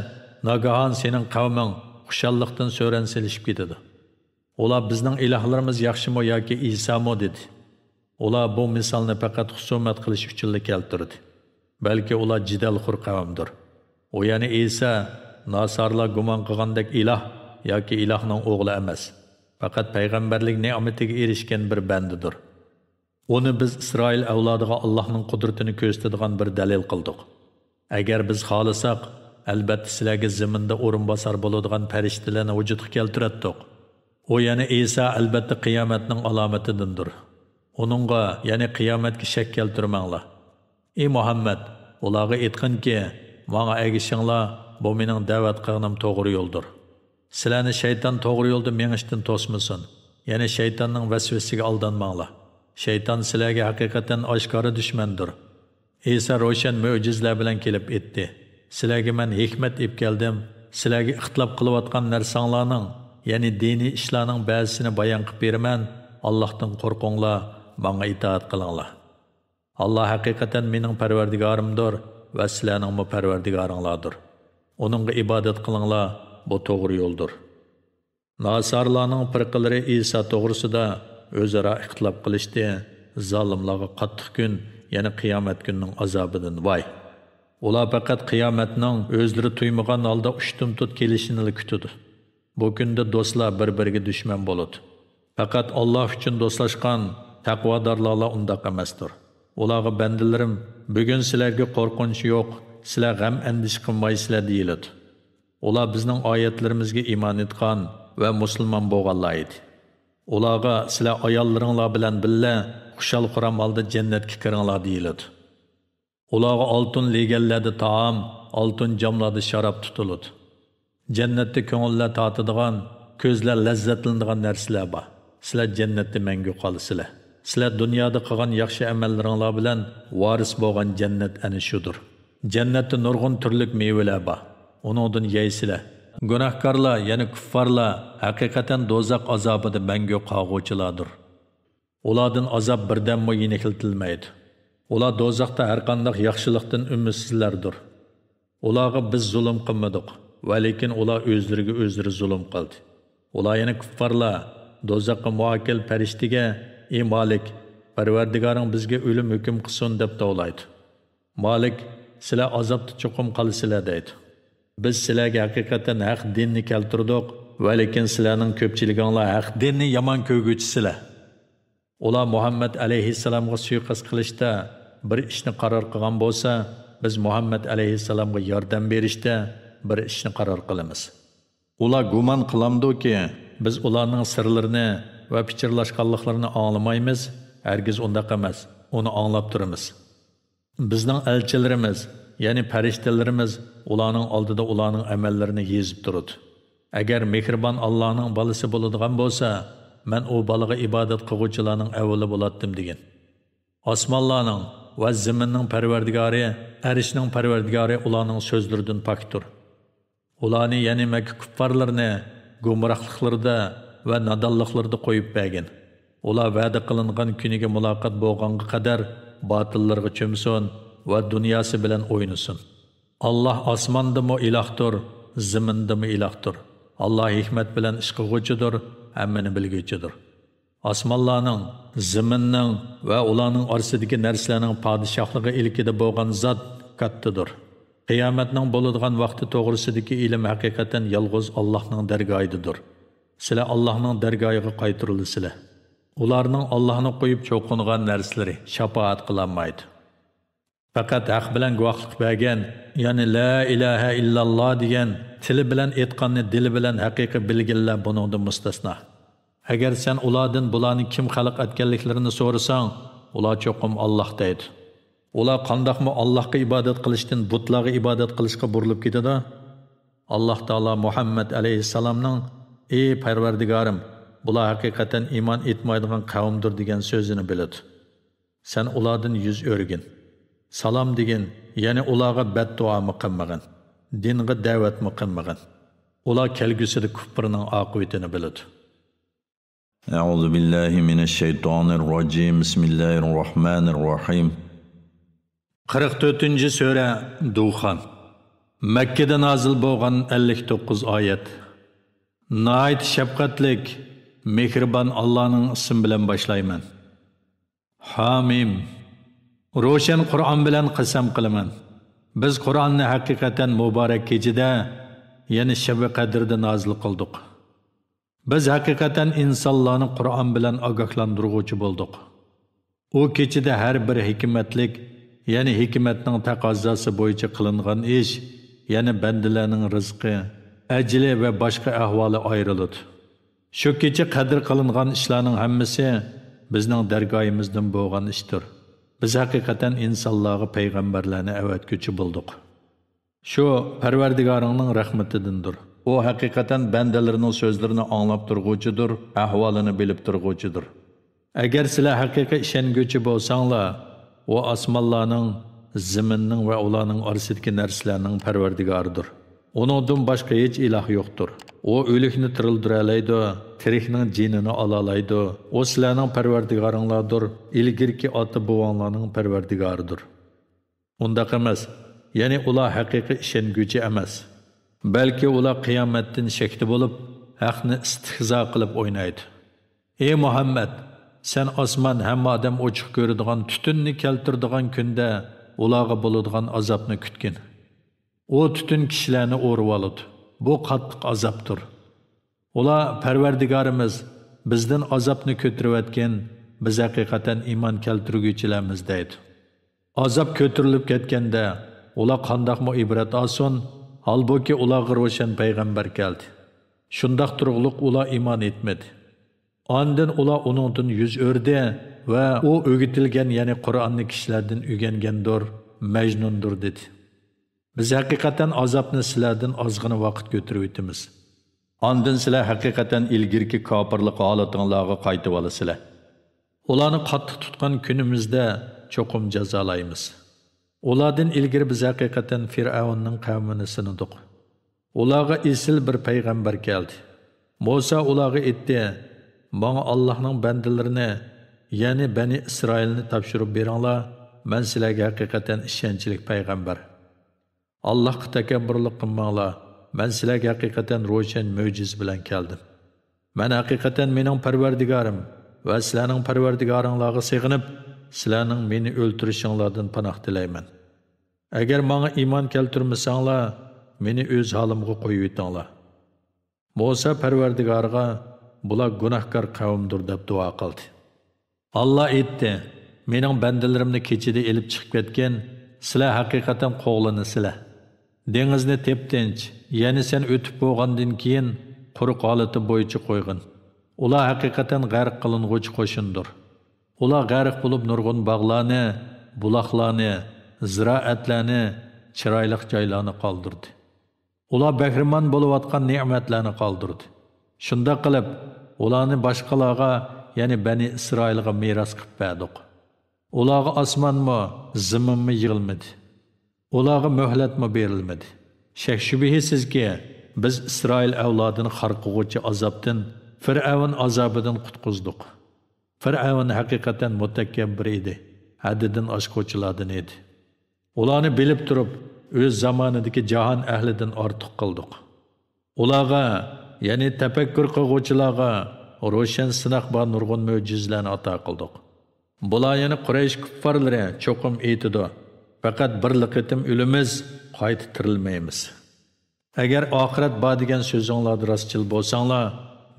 ناگاھان سېنىڭ قەۋمىڭ خۇشاللىقتىن سۆرەن سېلىشىپ كېتىدۇ. ئۇلار، «بىزنىڭ ئىلاھلىرىمىز ياخشىمۇ ياكى ئىسامۇ؟» دېدى. ئۇلار بۇ مىسالنى پەقەت خۇسۇمەت قىلىش ئۈچۈنلا كەلتۈردى. بەلكى ئۇلار جېدەلخور قەۋمدۇر. ئۇ، يەنى ئىسا، ناسارىلار گۇمان قىلغاندەك ئىلاھ ياكى ئىلاھنىڭ ئوغلى ئەمەس. پەقەت پەيغەمبەرلىك نېمىتىگە ئېرىشكەن بىر بەندىدۇر. ئۇنى بىز ئىسرائىل ئەۋلادىغا ئاللاھنىڭ قۇدرىتىنى كۆرسىتىدىغان بىر دەلىل قىلدۇق. ئەگەر بىز خالىساق، ئەلبەتتە سىلەرگە زېمىندا ئورۇنباسار بولىدىغان پەرىشتىلەرنى ۋۇجۇدقا كەلتۈرەتتۇق. ئۇ، يەنى ئىسا، ئەلبەتتە قىيامەتنىڭ ئالامىتىدىندۇر. ئۇنىڭغا، يەنى قىيامەتكە شەك كەلتۈرمەڭلار. ئى مۇھەممەد، ئۇلارغا ئېيتقىنكى، ماڭا ئەگىشىڭلار، بۇ مېنىڭ دەۋەت قىلغىنىم توغرا يولدۇر. سىلەرنى شەيتان توغرا يولدا مېڭىشتىن توسمىسۇن، يەنى شەيتاننىڭ ۋەسۋەسىسىگە ئالدانماڭلار. شەيتان سىلەرگە ھەقىقەتەن ئاشكارا دۈشمەندۇر. ئىسا روشەن مۆجىزىلەر بىلەن كېلىپ ئېيتتى، سىلەرگە مەن ھېكمەت ئېلىپ كەلدىم، سىلەرگە ئىختىلاپ قىلىۋاتقان نەرسەڭلارنىڭ، يەنى دىنىي ئىشلارنىڭ بەزىسىنى بايان قىلىپ بېرىمەن، ئاللاھتىن قورقۇڭلار، ماڭا ئىتائەت قىلىڭلار. ئاللا ھەقىقەتەن مېنىڭ پەرۋەردىگارىمدۇر ۋە سىلەرنىڭمۇ پەرۋەردىگارىڭلاردۇر. ئۇنىڭغا ئىبادەت قىلىڭلار، بۇ توغرا يولدۇر. ناسارىلارنىڭ پىرقىلىرى ئىسا توغرىسىدا ئۆزئارا ئىختىلاپ قىلىشتى، زالىملارغا قاتتىق كۈن، يەنى قىيامەت كۈنىنىڭ ئازابىدىن ۋاي! ئۇلار پەقەت قىيامەتنىڭ ئۆزلىرى تۇيمىغان ھالدا ئۇشتۇمتۇت كېلىشىنىلا كۈتىدۇ. بۇ كۈندە دوستلار بىر-بىرىگە دۈشمەن بولىدۇ. پەقەت ئاللا ئۈچۈن دوستلاشقان تەقۋادارلارلا ئۇنداق ئەمەستۇر. ئۇلارغا بەندىلىرىم، بۈگۈن سىلەرگە قورقۇنچ يوق، سىلەر غەم-ئەندىشە قىلمايسىلەر دېيىلىدۇ. ئۇلار بىزنىڭ ئايەتلىرىمىزگە ئىمان ئېيتقان ۋە مۇسۇلمان بولغانلار ئىدى. ئۇلارغا سىلەر ئاياللىرىڭلار بىلەن بىللە خۇشال-خۇرام ھالدا جەننەتكە كىرىڭلار دېيىلىدۇ. ئۇلارغا ئالتۇن لېگەنلەردە تائام، ئالتۇن جاملاردا شاراب تۇتۇلىدۇ. جەننەتتە كۆڭۈللەر تارتىدىغان، كۆزلەر لەززەتلىنىدىغان نەرسىلەر بار. سىلەر جەننەتتە مەڭگۈ قالىسىلەر. سىلەر دۇنيادا قىلغان ياخشى ئەمەللىرىڭلار بىلەن ۋارىس بولغان جەننەت ئەنە شۇدۇر. جەننەتتە نۇرغۇن تۈرلۈك مېۋىلەر بار. ئۇنىڭدىن يەيسىلەر. گۇناھكارلار، يەنى كۇففارلار ھەقىقەتەن دوزاخ ئازابىدا مەڭگۈ قالغۇچىلاردۇر. ئۇلاردىن ئازاب بىردەممۇ يېنىكلىتىلمەيدۇ. ئۇلار دوزاختا ھەرقانداق ياخشىلىقتىن ئۈمىدسىزلەردۇر. ئۇلارغا بىز زۇلۇم قىلمىدۇق، ۋەلىكىن ئۇلار ئۆزلىرىگە ئۆزلىرى زۇلۇم قىلدى. ئۇلار يەنە كۇپپارلار، دوزاخقا مۇئەككىل پەرىشتىگە، ئى مالىك، پەرۋەردىگارىڭ بىزگە ئۆلۈم ھۆكۈم قىلسۇن دەپ توۋلايدۇ. مالىك، سىلەر ئازابتا چوقۇم قالىسىلەر دەيدۇ. بىز سىلەرگە ھەقىقەتەن ھەق دىننى كەلتۈردۇق، ۋەلىكىن سىلەرنىڭ كۆپچىلىكىڭلار ھەق دىننى يامان كۆرگۈچىسىلەر. ئۇلار مۇھەممەد ئەلەيھىسسالامغا سۇيىقەست قىلىشتا بىر ئىشنى قارار قىلغان بولسا، بىز مۇھەممەد ئەلەيھىسسالامغا ياردەم بېرىشتە بىر ئىشنى قارار قىلىمىز. ئۇلار گۇمان قىلامدۇكى، بىز ئۇلارنىڭ سىرلىرىنى ۋە پىچىرلاشقانلىقلىرىنى ئاڭلىمايمىز؟ ھەرگىز ئۇنداق ئەمەس، ئۇنى ئاڭلاپ تۇرىمىز. بىزنىڭ ئەلچىلىرىمىز، يەنى پەرىشتىلىرىمىز ئۇلارنىڭ ئالدىدا ئۇلارنىڭ ئەمەللىرىنى يېزىپ تۇرىدۇ. ئەگەر مېھرىبان ئاللانىڭ بالىسى بولىدىغان بولسا، مەن ئۇ بالىغا ئىبادەت قىلغۇچىلارنىڭ ئەۋۋىلى بولاتتىم دېگىن. ئاسمانلارنىڭ ۋە زېمىننىڭ پەرۋەردىگارى، ئەرشنىڭ پەرۋەردىگارى ئۇلارنىڭ سۆزلىرىدىن پاكتۇر. ئۇلارنى، يەنى مەككە كۇپپارلىرىنى گۇمراھلىقلىرىدا ۋە نادانلىقلىرىدا قويۇپ بەرگىن. ئۇلار ۋەدە قىلىنغان كۈنىگە مۇلاقات بولغانغا قەدەر باتىللىرىغا چۆمسۇن ۋە دۇنياسى بىلەن ئوينىسۇن. ئاللا ئاسماندىمۇ ئىلاھتۇر، زېمىندىمۇ ئىلاھتۇر. ئاللا ھېكمەت بىلەن ئىش قىلغۇچىدۇر، ھەممىنى بىلگۈچىدۇر. ئاسمانلارنىڭ، زېمىننىڭ ۋە ئۇلارنىڭ ئارىسىدىكى نەرسىلەرنىڭ پادىشاھلىقى ئىلكىدە بولغان زات كاتتىدۇر. قىيامەتنىڭ بولىدىغان ۋاقتى توغرىسىدىكى ئىلىم ھەقىقەتەن يالغۇز ئاللاھنىڭ دەرگاھىدىدۇر. سىلەر ئاللاھنىڭ دەرگاھىغا قايتۇرۇلىسىلەر. ئۇلارنىڭ ئاللاھنى قويۇپ چوقۇنغان نەرسىلىرى شاپائەت قىلالمايدۇ. پەقەت ھەق بىلەن گۇۋاھلىق بەرگەن، يەنى لا ئىلاھە ئىللاللا دېگەن، تىلى بىلەن ئېيتقاننى دىلى بىلەن ھەقىقىي بىلگەنلەر بۇنىڭدىن مۇستەسنا. ئەگەر سەن ئۇلاردىن بۇلارنى كىم خەلق ئەتكەنلىكلىرىنى سورىساڭ، ئۇلار چوقۇم ئاللاھ دەيدۇ. ئۇلار قانداقمۇ ئاللاھقا ئىبادەت قىلىشتىن بۇتلارغا ئىبادەت قىلىشقا بۇرۇلۇپ كېتىدۇ؟ ئاللاھ تائالا مۇھەممەد ئەلەيھىسسالامنىڭ، ئى پەرۋەردىگارىم، بۇلار ھەقىقەتەن ئىمان ئېيتمايدىغان قەۋمدۇر دېگەن سۆزىنى بىلىدۇ. سەن ئۇلاردىن يۈز ئۆرۈگىن. سالام دېگىن، يەنى ئۇلارغا بەددۇئامۇ قىلمىغىن. دىنغا دەۋەتمۇ قىلمىغىن. ئۇلار كەلگۈسىدە كۇپرىنىڭ ئاقىۋىتىنى بىلىدۇ. أعوذ بالله من الشيطان الرجيم. بسم الله الرحمن الرحيم. قىرىق تۆتىنچى سۈرە، دۇخان. مەككىدە نازىل بولغان، ئەللىك توققۇز ئايەت. ناھايىتى شەپقەتلىك، مېھرىبان ئاللانىڭ ئىسمى بىلەن باشلايمەن. ھامىم. روشەن قۇرئان بىلەن قەسەم قىلىمەن. بىز قۇرئاننى ھەقىقەتەن مۇبارەك كېچىدە، يەنى شەبى قەدىردە نازىل قىلدۇق. بىز ھەقىقەتەن ئىنسانلارنى قۇرئان بىلەن ئاگاھلاندۇرغۇچى بولدۇق. ئۇ كېچىدە ھەر بىر ھېكمەتلىك، يەنى ھېكمەتنىڭ تەقەززاسى بويىچە قىلىنغان ئىش، يەنى بەندىلەرنىڭ رىزقى، ئەجىلى ۋە باشقا ئەھۋالى ئايرىلىدۇ. شۇ كېچە قەدىر قىلىنغان ئىشلارنىڭ ھەممىسى بىزنىڭ دەرگاھىمىزدىن بولغان ئىشتۇر. بىز ھەقىقەتەن ئىنسانلارغا پەيغەمبەرلەرنى ئەۋەتكۈچى بولدۇق. شۇ پەرۋەردىگارىڭنىڭ رەھمىتىدىندۇر. ئۇ ھەقىقەتەن بەندىلىرىنىڭ سۆزلىرىنى ئاڭلاپ تۇرغۇچىدۇر، ئەھۋالىنى بىلىپ تۇرغۇچىدۇر. ئەگەر سىلەر ھەقىقىي ئىشەنگۈچى بولساڭلار، ئۇ ئاسمانلارنىڭ، زېمىننىڭ ۋە ئۇلارنىڭ ئارىسىدىكى نەرسىلەرنىڭ پەرۋەردىگارىدۇر. ئۇنىڭدىن باشقا ھېچ ئىلاھ يوقتۇر. ئۇ ئۆلۈكنى تىرىلدۈرەلەيدۇ، تىرىكنىڭ جېنىنى ئالالايدۇ. ئۇ سىلەرنىڭ پەرۋەردىگارىڭلاردۇر، ئىلگىرىكى ئاتا-بوۋاڭلارنىڭ پەرۋەردىگارىدۇر. ئۇنداق ئەمەس، يەنى ئۇلار ھەقىقىي ئىشەنگۈچى ئەمەس. بەلكى ئۇلار قىيامەتتىن شەكتە بولۇپ، ھەقنى ئىستىھزا قىلىپ ئوينايدۇ. ئى مۇھەممەد، سەن ئاسمان ھەممە ئادەم ئوچۇق كۆرىدىغان تۈتۈننى كەلتۈرىدىغان كۈندە ئۇلارغا بولىدىغان ئازابنى كۈتكىن. ئۇ تۈتۈن كىشىلەرنى ئورىۋالىدۇ. بۇ قاتتىق ئازابتۇر. ئۇلار، پەرۋەردىگارىمىز، بىزدىن ئازابنى كۆتۈرۈۋەتكىن، بىز ھەقىقەتەن ئىمان كەلتۈرگۈچىلەرمىز دەيدۇ. ئازاب كۆتۈرۈلۈپ كەتكەندە، ئۇلار قانداقمۇ ئىبرەت ئالسۇن؟ ھالبۇكى، ئۇلارغا روشەن پەيغەمبەر كەلدى. شۇنداق تۇرۇقلۇق ئۇلار ئىمان ئېيتمىدى. ئاندىن ئۇلار ئۇنىڭدىن يۈز ئۆردى ۋە ئۇ ئۆگىتىلگەن، يەنى قۇرئاننى كىشىلەردىن ئۆگەنگەندۇر، مەجنۇندۇر، دېدى. بىز ھەقىقەتەن ئازابنى سىلەردىن ئازغىنە ۋاقىت كۆتۈرۈۋېتىمىز. ئاندىن سىلەر ھەقىقەتەن ئىلگىرىكى كاپىرلىق ھالىتىڭلارغا قايتىۋالىسىلەر. ئۇلارنى قاتتىق تۇتقان كۈنىمىزدە چوقۇم جازالايمىز. ئۇلاردىن ئىلگىرى بىز ھەقىقەتەن فىرئەۋننىڭ قەۋمىنى سىنىدۇق. ئۇلارغا ئېسىل بىر پەيغەمبەر كەلدى. مۇسا ئۇلارغا ئېيتتى، ماڭا ئاللاھنىڭ بەندىلىرىنى، يەنى بەنى ئىسرائىلنى تاپشۇرۇپ بېرىڭلار، مەن سىلەرگە ھەقىقەتەن ئىشەنچلىك پەيغەمبەر. ئاللاھقا تەكەببۇرلۇق قىلماڭلار، مەن سىلەرگە ھەقىقەتەن روشەن مۆجىزە بىلەن كەلدىم. مەن ھەقىقەتەن مېنىڭ پەرۋەردىگارىم ۋە سىلەرنىڭ پەرۋەردىگارىڭلارغا سېغىنىپ، سىلەرنىڭ مېنى ئۆلتۈرۈشۈڭلاردىن پاناھ تىلەيمەن. ئەگەر ماڭا ئىمان كەلتۈرمىسەڭلار، مېنى ئۆز ھالىمغا قويۇۋېتىڭلار. مۇسا پەرۋەردىگارىغا، بۇلار گۇناھكار قەۋمدۇر، دەپ دۇئا قىلدى. ئاللا ئېيتتى، مېنىڭ بەندىلىرىمنى كېچىدە ئېلىپ چىقىپ كەتكىن، سىلەر ھەقىقەتەن قوغلىنىسىلەر. دېڭىزنى تىپتىنچ، يەنى سەن ئۆتۈپ بولغاندىن كېيىن قۇرۇق ھالىتى بويىچە قويغىن. ئۇلار ھەقىقەتەن غەرق قىلىنغۇچى قوشۇندۇر. ئۇلار غەرق بولۇپ نۇرغۇن باغلارنى، بۇلاقلارنى، زىرائەتلەرنى، چىرايلىق جايلارنى قالدۇردى. ئۇلار بەھرىمەن بولۇۋاتقان نېمەتلەرنى قالدۇردى. شۇنداق قىلىپ، ئۇلارنى باشقىلارغا، يەنى بەنى ئىسرائىلغا مىراس قىلىپ بەردۇق. ئۇلارغا ئاسمانمۇ، زېمىنمۇ يىغلىمىدى. ئۇلارغا مۆھلەتمۇ بېرىلمىدى. شەك-شۈبھىسىزكى، بىز ئىسرائىل ئەۋلادىنى خار قىلغۇچى ئازابتىن، فىرئەۋن ئازابىدىن قۇتقۇزدۇق. فىرئەۋن ھەقىقەتەن مۇتەكەببىر ئىدى، ھەددىدىن ئاشقۇچىلاردىن ئىدى. ئۇلارنى بىلىپ تۇرۇپ، ئۆز زامانىدىكى جاھان ئەھلىدىن ئارتۇق قىلدۇق. ئۇلارغا، يەنى تەپەككۇر قىلغۇچىلارغا روشەن سىناق بار نۇرغۇن مۆجىزىلەرنى ئاتا قىلدۇق. بۇلار، يەنى قۇرەيش كۇپپارلىرى چوقۇم ئېيتىدۇ، پەقەت بىرلا قېتىم ئۆلىمىز، قايتا تىرىلمەيمىز. ئەگەر ئاخىرەت بار دېگەن سۆزۈڭلاردا راستچىل بولساڭلار،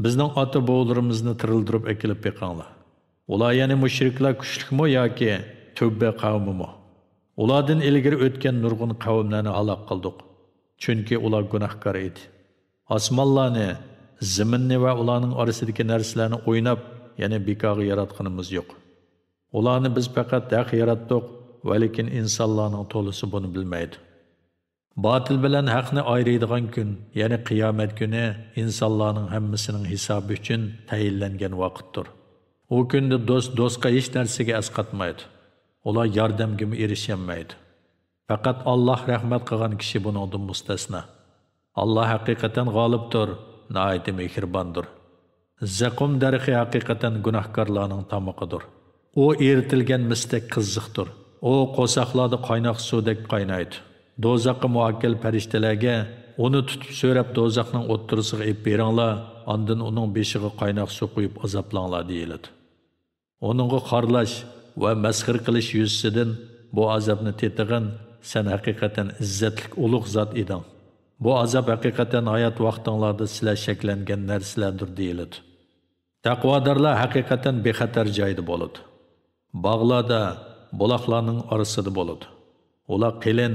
بىزنىڭ ئاتا-بوۋىلىرىمىزنى تىرىلدۈرۈپ ئەكېلىپ بېقىڭلار. ئۇلار، يەنى مۇشرىكلار كۈچلۈكمۇ ياكى تۆبە قەۋمىمۇ؟ ئۇلاردىن ئىلگىرى ئۆتكەن نۇرغۇن قەۋملەرنى ھالاك قىلدۇق. چۈنكى ئۇلار گۇناھكار ئىدى. ئاسمانلارنى، زېمىننى ۋە ئۇلارنىڭ ئارىسىدىكى نەرسىلەرنى ئويناپ، يەنى بىكارغا ياراتقىنىمىز يوق. ئۇلارنى بىز پەقەت ھەق ياراتتۇق، ۋەلىكىن ئىنسانلارنىڭ تولىسى بۇنى بىلمەيدۇ. باتىل بىلەن ھەقنى ئايرىيدىغان كۈن، يەنى قىيامەت كۈنى ئىنسانلارنىڭ ھەممىسىنىڭ ھېسابى ئۈچۈن تەيىنلەنگەن ۋاقىتتۇر. ئۇ كۈندە دوست دوستقا ھېچ نەرسىگە ئەسقاتمايدۇ. ئۇلار ياردەمگىمۇ ئېرىشەلمەيدۇ. پەقەت ئاللاھ رەھمەت قىلغان كىشى بۇنىڭدىن مۇستەسنا. ئاللاھ ھەقىقەتەن غالىبتۇر، ناھايىتى مېھرىباندۇر. زەقۇم دەرىخى ھەقىقەتەن گۇناھكارلارنىڭ تامىقىدۇر. ئۇ ئېرىتىلگەن مىستەك قىزىقتۇر. ئۇ قورساقلاردا قايناق سۇدەك قاينايدۇ. دوزاخقا مۇئەككەل پەرىشتىلەرگە، ئۇنى تۇتۇپ سۆرەپ دوزاخنىڭ ئوتتۇرىسىغا ئېلىپ بېرىڭلار، ئاندىن ئۇنىڭ بېشىغا قايناق سۇ قۇيۇپ ئازابلاڭلار، دېيىلىدۇ. ئۇنىڭغا خارلاش ۋە مەسخىرە قىلىش يۈزىسىدىن بۇ ئازابنى تېتىغىن، سەن ھەقىقەتەن ئىززەتلىك ئۇلۇغ زات ئىدىڭ. بۇ ئازاب ھەقىقەتەن ھايات ۋاقتىڭلاردا سىلەر شەكلەنگەن نەرسىلەردۇر، دېيىلىدۇ. تەقۋادارلار ھەقىقەتەن بىخەتەر جايدا بولىدۇ. باغلاردا، بۇلاقلارنىڭ ئارىسىدا بولىدۇ. ئۇلار قېلىن،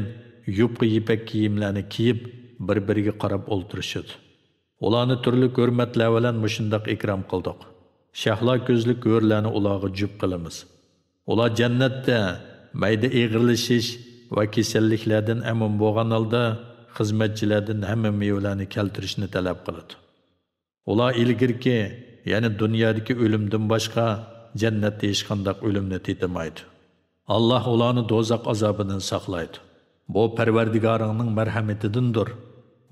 يۇپقا يىپەك كىيىملەرنى كىيىپ، بىر-بىرىگە قاراپ ئولتۇرۇشىدۇ. ئۇلارنى تۈرلۈك ھۆرمەتلەر بىلەن مۇشۇنداق ئىكرام قىلدۇق. شەھلا كۆزلۈك ھۆرلەرنى ئۇلارغا جۈپ قىلىمىز. ئۇلار جەننەتتە مەيدە ئېغىرلىشىش ۋە كېسەللىكلەردىن ئەمىن بولغان ھالدا خىزمەتچىلەردىن ھەممە مېۋىلەرنى كەلتۈرۈشنى تەلەپ قىلىدۇ. ئۇلار ئىلگىرىكى، يەنى دۇنيادىكى ئۆلۈمدىن باشقا جەننەتتە ھېچقانداق ئۆلۈمنى تېتىمايدۇ. ئاللاھ ئۇلارنى دوزاخ ئازابىدىن ساقلايدۇ. بۇ پەرۋەردىگارىڭنىڭ مەرھەمىتىدىندۇر.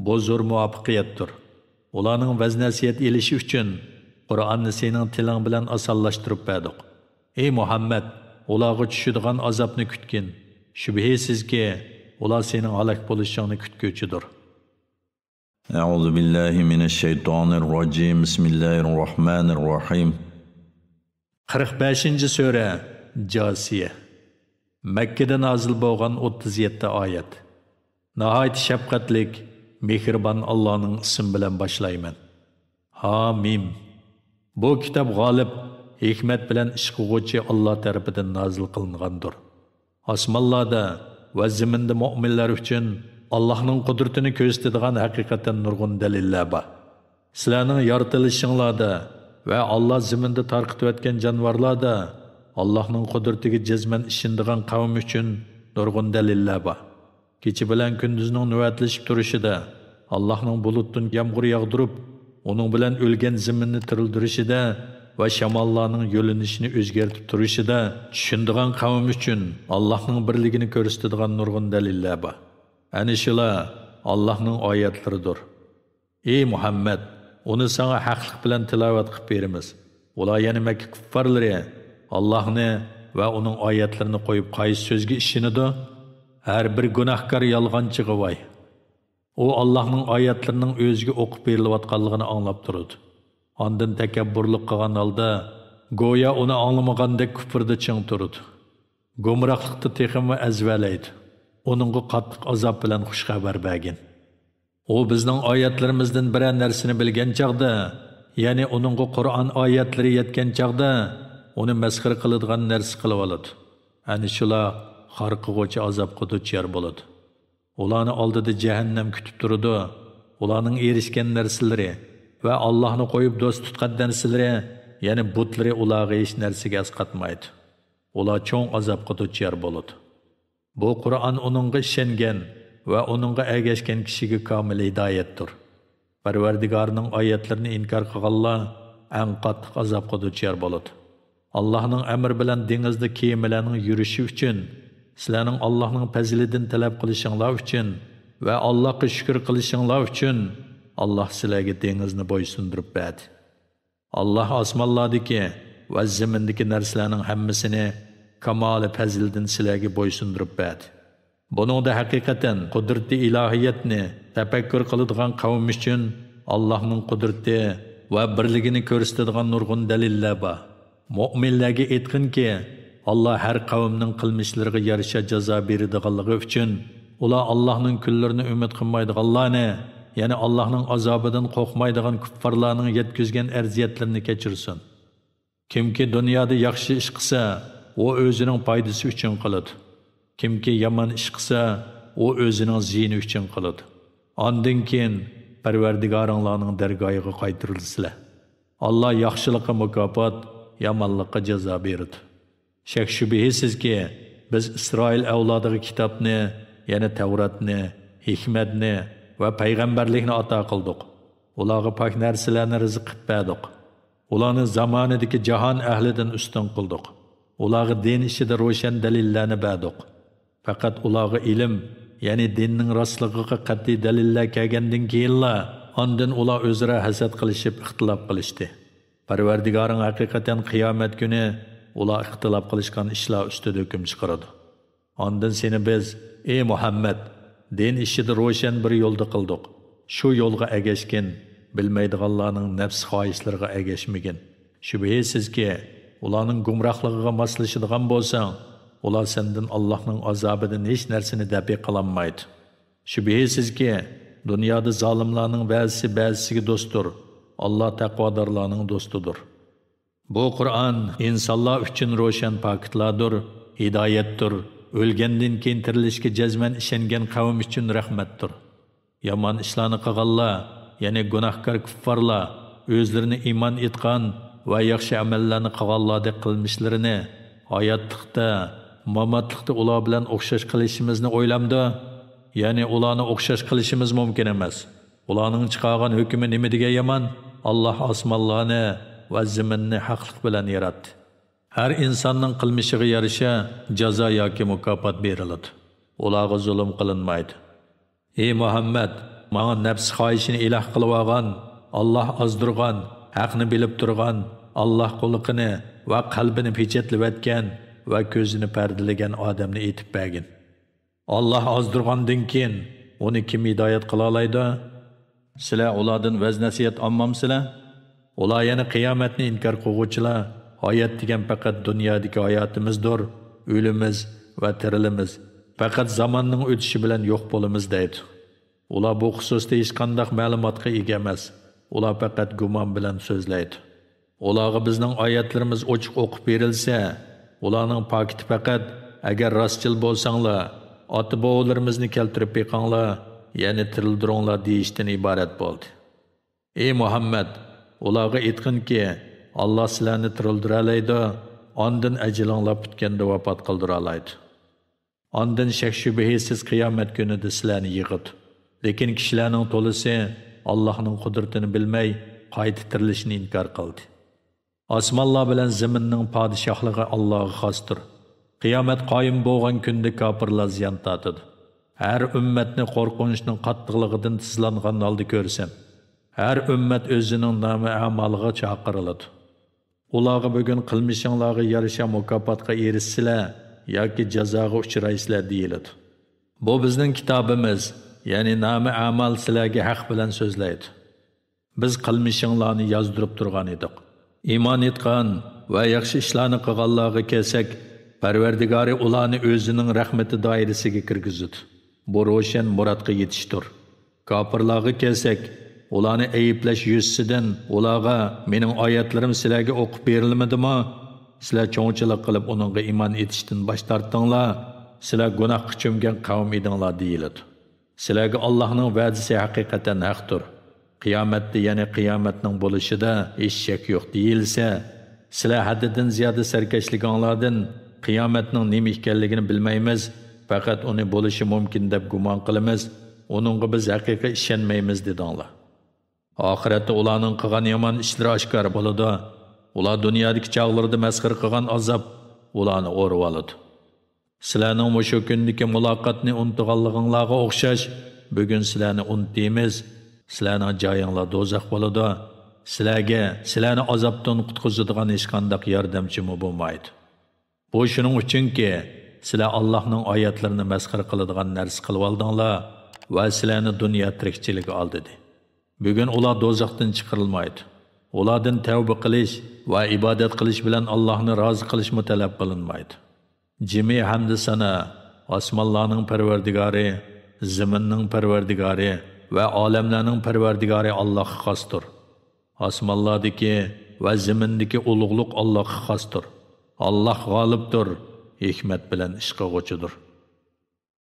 بۇ زور مۇۋەپپەقىيەتتۇر. ئۇلارنىڭ ۋەز-نەسىھەت ئېلىشى ئۈچۈن قۇرئاننى سېنىڭ تىلىڭ بىلەن ئاسانلاشتۇرۇپ بەردۇق. ئەي مۇھەممەد، ئۇلارغا چۈشىدىغان ئازابنى كۈتكىن. شۈبھىسىزكى، ئۇلار سېنىڭ ھالاك بولۇشۇڭنى كۈتكۈچىدۇر. أعوذ بالله من الشيطان الرجيم. بسم الله الرحمن الرحيم. قىرىق بەشىنچى سۈرە، جاسىيە. مەككىدە نازىل بولغان ئوتتۇز يەتتە ئايەت. ناھايىتى شەپقەتلىك، مېھرىبان ئاللانىڭ ئىسمى بىلەن باشلايمەن. ھا مىم. بۇ كىتاب غالىب، ھېكمەت بىلەن ئىش قىلغۇچى ئاللا تەرىپىدىن نازىل قىلىنغاندۇر. ئاسمانلاردا ۋە زېمىندا مۆمىنلەر ئۈچۈن ئاللاھنىڭ قۇدرىتىنى كۆرسىتىدىغان ھەقىقەتەن نۇرغۇن دەلىللەر بار. سىلەرنىڭ يارىتىلىشىڭلاردا ۋە ئاللا زېمىندا تارقىتىۋەتكەن جانىۋارلاردا ئاللاھنىڭ قۇدرىتىگە جەزمەن ئىشىنىدىغان قەۋم ئۈچۈن نۇرغۇن دەلىللەر بار. كېچە بىلەن كۈندۈزنىڭ نۆۋەتلىشىپ تۇرۇشىدا، ئاللاھنىڭ بۇلۇتتىن يامغۇر ياغدۇرۇپ، ئۇنىڭ بىلەن ئۆلگەن زېمىننى تىرىلدۈرۈشىدە ۋە شاماللارنىڭ يۆنىلىشىنى ئۆزگەرتىپ تۇرۇشىدا چۈشىنىدىغان قەۋم ئۈچۈن ئاللاھنىڭ بىرلىكىنى كۆرسىتىدىغان نۇرغۇن دەلىللەر بار. ئەنە شۇلار ئاللاھنىڭ ئايەتلىرىدۇر. ئى مۇھەممەد، ئۇنى ساڭا ھەقلىق بىلەن تىلاۋەت قىلىپ بېرىمىز. ئۇلار، يەنى مەككە كۇففارلىرى، ئاللاھنى ۋە ئۇنىڭ ئايەتلىرىنى قويۇپ قايسى سۆزگە ئىشىنىدۇ؟ ھەر بىر گۇناھكار يالغانچىغا ۋاي! ئۇ ئاللاھنىڭ ئايەتلىرىنىڭ ئۆزىگە ئوقۇپ بېرىلىۋاتقانلىقىنى ئاڭلاپ تۇرىدۇ. ئاندىن تەكەببۇرلۇق قىلغان ھالدا، گويا ئۇنى ئاڭلىمىغاندەك كۇفرىدا چىڭ تۇرىدۇ. گۇمراھلىقتا تېخىمۇ ئەزۋەلەيدۇ. ئۇنىڭغا قاتتىق ئازاب بىلەن خۇش خەۋەر بەرگىن. ئۇ بىزنىڭ ئايەتلىرىمىزدىن بىرەر نەرسىنى بىلگەن چاغدا، يەنى ئۇنىڭغا قۇرئان ئايەتلىرى يەتكەن چاغدا، ئۇنى مەسخىرە قىلىدىغان نەرسە قىلىۋالىدۇ. ئەنە شۇلار خار قىلغۇچى ئازابقا دۇچار بولىدۇ. ئۇلارنى ئالدىدا جەھەننەم كۈتۈپ تۇرىدۇ. ئۇلارنىڭ ئېرىشكەن نەرسىلىرى ۋە ئاللاھنى قويۇپ دوست تۇتقان نەرسىلىرى، يەنى بۇتلىرى ئۇلارغا ھېچ نەرسىگە ئەسقاتمايدۇ. ئۇلار چوڭ ئازابقا دۇچار بولىدۇ. بۇ قۇرئان ئۇنىڭغا ئىشەنگەن ۋە ئۇنىڭغا ئەگەشكەن كىشىگە كامىل ھىدايەتتۇر. پەرۋەردىگارىنىڭ ئايەتلىرىنى ئىنكار قىلغانلار ئەڭ قاتتىق ئازابقا دۇچار بولىدۇ. ئاللاھنىڭ ئەمرى بىلەن دېڭىزدا كېمىلەرنىڭ يۈرۈشى ئۈچۈن، سىلەرنىڭ ئاللاھنىڭ پەزلىدىن تەلەپ قىلىشىڭلار ئۈچۈن ۋە ئاللاھقا شۈكۈر قىلىشىڭلار ئۈچۈن، ئاللاھ سىلەرگە دېڭىزنى بويسۇندۇرۇپ بەردى. ئاللاھ ئاسمانلاردىكى ۋە زېمىندىكى نەرسىلەرنىڭ ھەممىسىنى كامالى پەزلىدىن سىلەرگە بويسۇندۇرۇپ بەردى. بۇنىڭدا ھەقىقەتەن قۇدرىتى ئىلاھىيەتنى تەپەككۇر قىلىدىغان قەۋم ئۈچۈن ئاللاھنىڭ قۇدرىتى ۋە بىرلىكىنى كۆرسىتىدىغان نۇرغۇن دەلىللەر بار. مۆمىنلەرگە ئېيتقىنكى، ئاللاھ ھەر قەۋمنىڭ قىلمىشلىرىغا يارىشا جازا بېرىدىغانلىقى ئۈچۈن، ئۇلار ئاللاھنىڭ كۈنلىرىنى ئۈمىد قىلمايدىغانلارنى، يەنى ئاللاھنىڭ ئازابىدىن قورقمايدىغان كۇپپارلارنىڭ يەتكۈزگەن ئەزىيەتلىرىنى كەچۈرسۇن. كىمكى دۇنيادا ياخشى ئىش قىلسا، ئۇ ئۆزىنىڭ پايدىسى ئۈچۈن قىلىدۇ. كىمكى يامان ئىش قىلسا، ئۇ ئۆزىنىڭ زىيىنى ئۈچۈن قىلىدۇ. ئاندىن كېيىن پەرۋەردىگارىڭلارنىڭ دەرگاھىغا قايتۇرۇلىسىلەر. ئاللاھ ياخشىلىققا مۇكاپات، يامانلىققا جازا بېرىدۇ. شەك-شۈبھىسىزكى، بىز ئىسرائىل ئەۋلادىغا كىتابنى، يەنى تەۋراتنى، ھېكمەتنى ۋە پەيغەمبەرلىكنى ئاتا قىلدۇق. ئۇلارغا پاك نەرسىلەرنى رىزىق قىلىپ بەردۇق. ئۇلارنى زامانىدىكى جاھان ئەھلىدىن ئۈستۈن قىلدۇق. ئۇلارغا دىن ئىشىدا روشەن دەلىللەرنى بەردۇق. پەقەت ئۇلارغا ئىلىم، يەنى دىننىڭ راستلىقىغا قەتئىي دەلىللەر كەلگەندىن كېيىنلا، ئاندىن ئۇلار ئۆزئارا ھەسەت قىلىشىپ، ئىختىلاپ قىلىشتى. پەرۋەردىگارىڭ ھەقىقەتەن قىيامەت كۈنى ئۇلار ئىختىلاپ قىلىشقان ئىشلار ئۈستىدە ھۆكۈم چىقىرىدۇ. ئاندىن سېنى بىز، ئى مۇھەممەد، دىن ئىشىدا روشەن بىر يولدا قىلدۇق. شۇ يولغا ئەگەشكىن، بىلمەيدىغانلارنىڭ نەپس خاھىشلىرىغا ئەگەشمىگىن. شۈبھىسىزكى، ئۇلارنىڭ گۇمراھلىقىغا ماسلىشىدىغان بولساڭ، ئۇلار سەندىن ئاللاھنىڭ ئازابىدىن ھېچ نەرسىنى دەپئى قىلالمايدۇ. شۈبھىسىزكى، دۇنيادا زالىملارنىڭ بەزىسى بەزىسىگە دوستتۇر، ئاللاھ تەقۋادارلارنىڭ دوستىدۇر. بۇ قۇرئان ئىنسانلار ئۈچۈن روشەن پاكىتلاردۇر، ھىدايەتتۇر، ئۆلگەندىن كېيىن تىرىلىشكە جەزمەن ئىشەنگەن قەۋم ئۈچۈن رەھمەتتۇر. يامان ئىشلارنى قىلغانلار، يەنى گۇناھكار كۇففارلار، ئۆزلىرىنى ئىمان ئېيتقان ۋە ياخشى ئەمەللەرنى قىلغانلاردەك قىلمىشلىرىنى ھاياتلىقتا، ماماتلىقتا ئۇلار بىلەن ئوخشاش قىلىشىمىزنى ئويلامدۇ؟ يەنى ئۇلارنى ئوخشاش قىلىشىمىز مۇمكىن ئەمەس. ئۇلارنىڭ چىقارغان ھۆكمى نېمە دېگەن يامان؟ ئاللاھ ئاسمانلارنى ۋە زېمىننى ھەقلىق بىلەن ياراتتى. ھەر ئىنساننىڭ قىلمىشىغا يارىشا جازا ياكى مۇكاپات بېرىلىدۇ. ئۇلارغا زۇلۇم قىلىنمايدۇ. ئى مۇھەممەد، ماڭا نەپس خاھىشىنى ئىلاھ قىلىۋالغان، ئاللاھ ئازدۇرغان، ھەقنى بىلىپ تۇرغان، ئاللاھ قۇلىقىنى ۋە قەلبىنى پېچەتلىۋەتكەن ۋە كۆزىنى پەردىلىگەن ئادەمنى ئېيتىپ بەرگىن. ئاللاھ ئازدۇرغاندىن كېيىن ئۇنى كىم ھىدايەت قىلالايدۇ؟ سىلەر ئۇلاردىن ۋەز-نەسىھەت ئالمامسىلەر؟ ئۇلار يەنە قىيامەتنى ئىنكار قىلغۇچىلار، ھايات دېگەن پەقەت دۇنيادىكى ھاياتىمىزدۇر، ئۆلىمىز ۋە تىرىلىمىز، پەقەت زاماننىڭ ئۆتۈشى بىلەن يوق بولىمىز دەيدۇ. ئۇلار بۇ خۇسۇستا ھېچقانداق مەلۇماتقا ئىگە ئەمەس، ئۇلار پەقەت گۇمان بىلەن سۆزلەيدۇ. ئۇلارغا بىزنىڭ ئايەتلىرىمىز ئوچۇق ئوقۇپ بېرىلسە، ئۇلارنىڭ پاكىتى پەقەت، ئەگەر راستچىل بولساڭلار، ئاتا-بوۋىلىرىمىزنى كەلتۈرۈپ بېقىڭلار، يەنى تىرىلدۈرۈڭلار دېيىشتىن ئىبارەت بولدى. ئى مۇھەممەد، ئۇلارغا ئېيتقىنكى، ئاللاھ سىلەرنى تىرىلدۈرەلەيدۇ، ئاندىن ئەجىلىڭلار پۈتكەندە ۋاپات قىلدۇرالايدۇ. ئاندىن شەك-شۈبھىسىز قىيامەت كۈنىدە سىلەرنى يىغىدۇ. لېكىن كىشىلەرنىڭ تولىسى ئاللاھنىڭ قۇدرىتىنى بىلمەي، قايتا تىرىلىشنى ئىنكار قىلدى. ئاسمانلار بىلەن زېمىننىڭ پادىشاھلىقى ئاللاھقا خاستۇر. قىيامەت قايىم بولغان كۈندە كاپىرلار زىيان تارتىدۇ. ھەر ئۈممەتنى قورقۇنچنىڭ قاتتىقلىقىدىن تىزلانغان ھالدا كۆرسەم، ھەر ئۈممەت ئۆزىنىڭ نامە-ئەمالىغا چاقىرىلىدۇ. ئۇلارغا بۈگۈن قىلمىشىڭلارغا يارىشا مۇكاپاتقا ئېرىشىسىلەر ياكى جازاغا ئۇچرايسىلەر دېيىلىدۇ. بۇ بىزنىڭ كىتابىمىز، يەنى نامە-ئەمال سىلەرگە ھەق بىلەن سۆزلەيدۇ. بىز قىلمىشىڭلارنى يازدۇرۇپ تۇرغان ئىدۇق. ئىمان ئېيتقان ۋە ياخشى ئىشلارنى قىلغانلارغا كەلسەك، پەرۋەردىگارى ئۇلارنى ئۆزىنىڭ رەھمىتى دائىرىسىگە كىرگۈزىدۇ. بۇ روشەن مۇرادقا يېتىشتۇر. كاپىرلارغا كەلسەك، ئۇلارنى ئەيىبلەش يۈزىسىدىن ئۇلارغا، مېنىڭ ئايەتلىرىم سىلەرگە ئوقۇپ بېرىلمىدىمۇ؟ سىلەر چوڭچىلىق قىلىپ ئۇنىڭغا ئىمان ئېيتىشتىن باش تارتتىڭلار، سىلەر گۇناھقا چۆمگەن قەۋم ئىدىڭلار دېيىلىدۇ. سىلەرگە ئاللاھنىڭ ۋەدىسى ھەقىقەتەن ھەقتۇر. قىيامەتتە، يەنى قىيامەتنىڭ بولۇشىدا ھېچ شەك يوق دېيىلسە، سىلەر ھەددىدىن زىيادە سەركەشلىگەنلاردىن، قىيامەتنىڭ نېمە ئىكەنلىكىنى بىلمەيمىز، پەقەت ئۇنى بولۇشى مۇمكىن دەپ گۇمان قىلىمىز، ئۇنىڭغا بىز ھەقىقىي ئىشەنمەيمىز دېدىڭلار. ئاخىرەتتە ئۇلارنىڭ قىلغان يامان ئىشلىرى ئاشكارا بولىدۇ. ئۇلار دۇنيادىكى چاغلىرىدا مەسخىرە قىلغان ئازاب ئۇلارنى ئورىۋالىدۇ. سىلەرنىڭ مۇشۇ كۈندىكى مۇلاقاتنى ئۇنتۇغانلىقىڭلارغا ئوخشاش، بۈگۈن سىلەرنى ئۇنتۇيمىز. سىلەرنىڭ جايىڭلار دوزاخ بولىدۇ. سىلەرگە سىلەرنى ئازابتىن قۇتقۇزىدىغان ھېچقانداق ياردەمچىمۇ بولمايدۇ. بۇ شۇنىڭ ئۈچۈنكى، سىلەر ئاللاھنىڭ ئايەتلىرىنى مەسخىرە قىلىدىغان نەرسە قىلىۋالدىڭلار ۋە سىلەرنى دۇنيا تىرىكچىلىكى ئالدىدى. بۈگۈن ئۇلار دوزاختىن چىقىرىلمايدۇ. ئۇلاردىن تەۋبە قىلىش ۋە ئىبادەت قىلىش بىلەن ئاللاھنى رازى قىلىشمۇ تەلەپ قىلىنمايدۇ. جىمى ھەمدۇ سانا ئاسمانلارنىڭ پەرۋەردىگارى، زېمىننىڭ پەرۋەردىگارى ۋە ئالەملەرنىڭ پەرۋەردىگارى ئاللاھقا خاستۇر. ئاسمانلاردىكى ۋە زېمىندىكى ئۇلۇغلۇق ئاللاھقا خاستۇر. ئاللاھ غالىبتۇر، ھېكمەت بىلەن ئىش قىلغۇچىدۇر.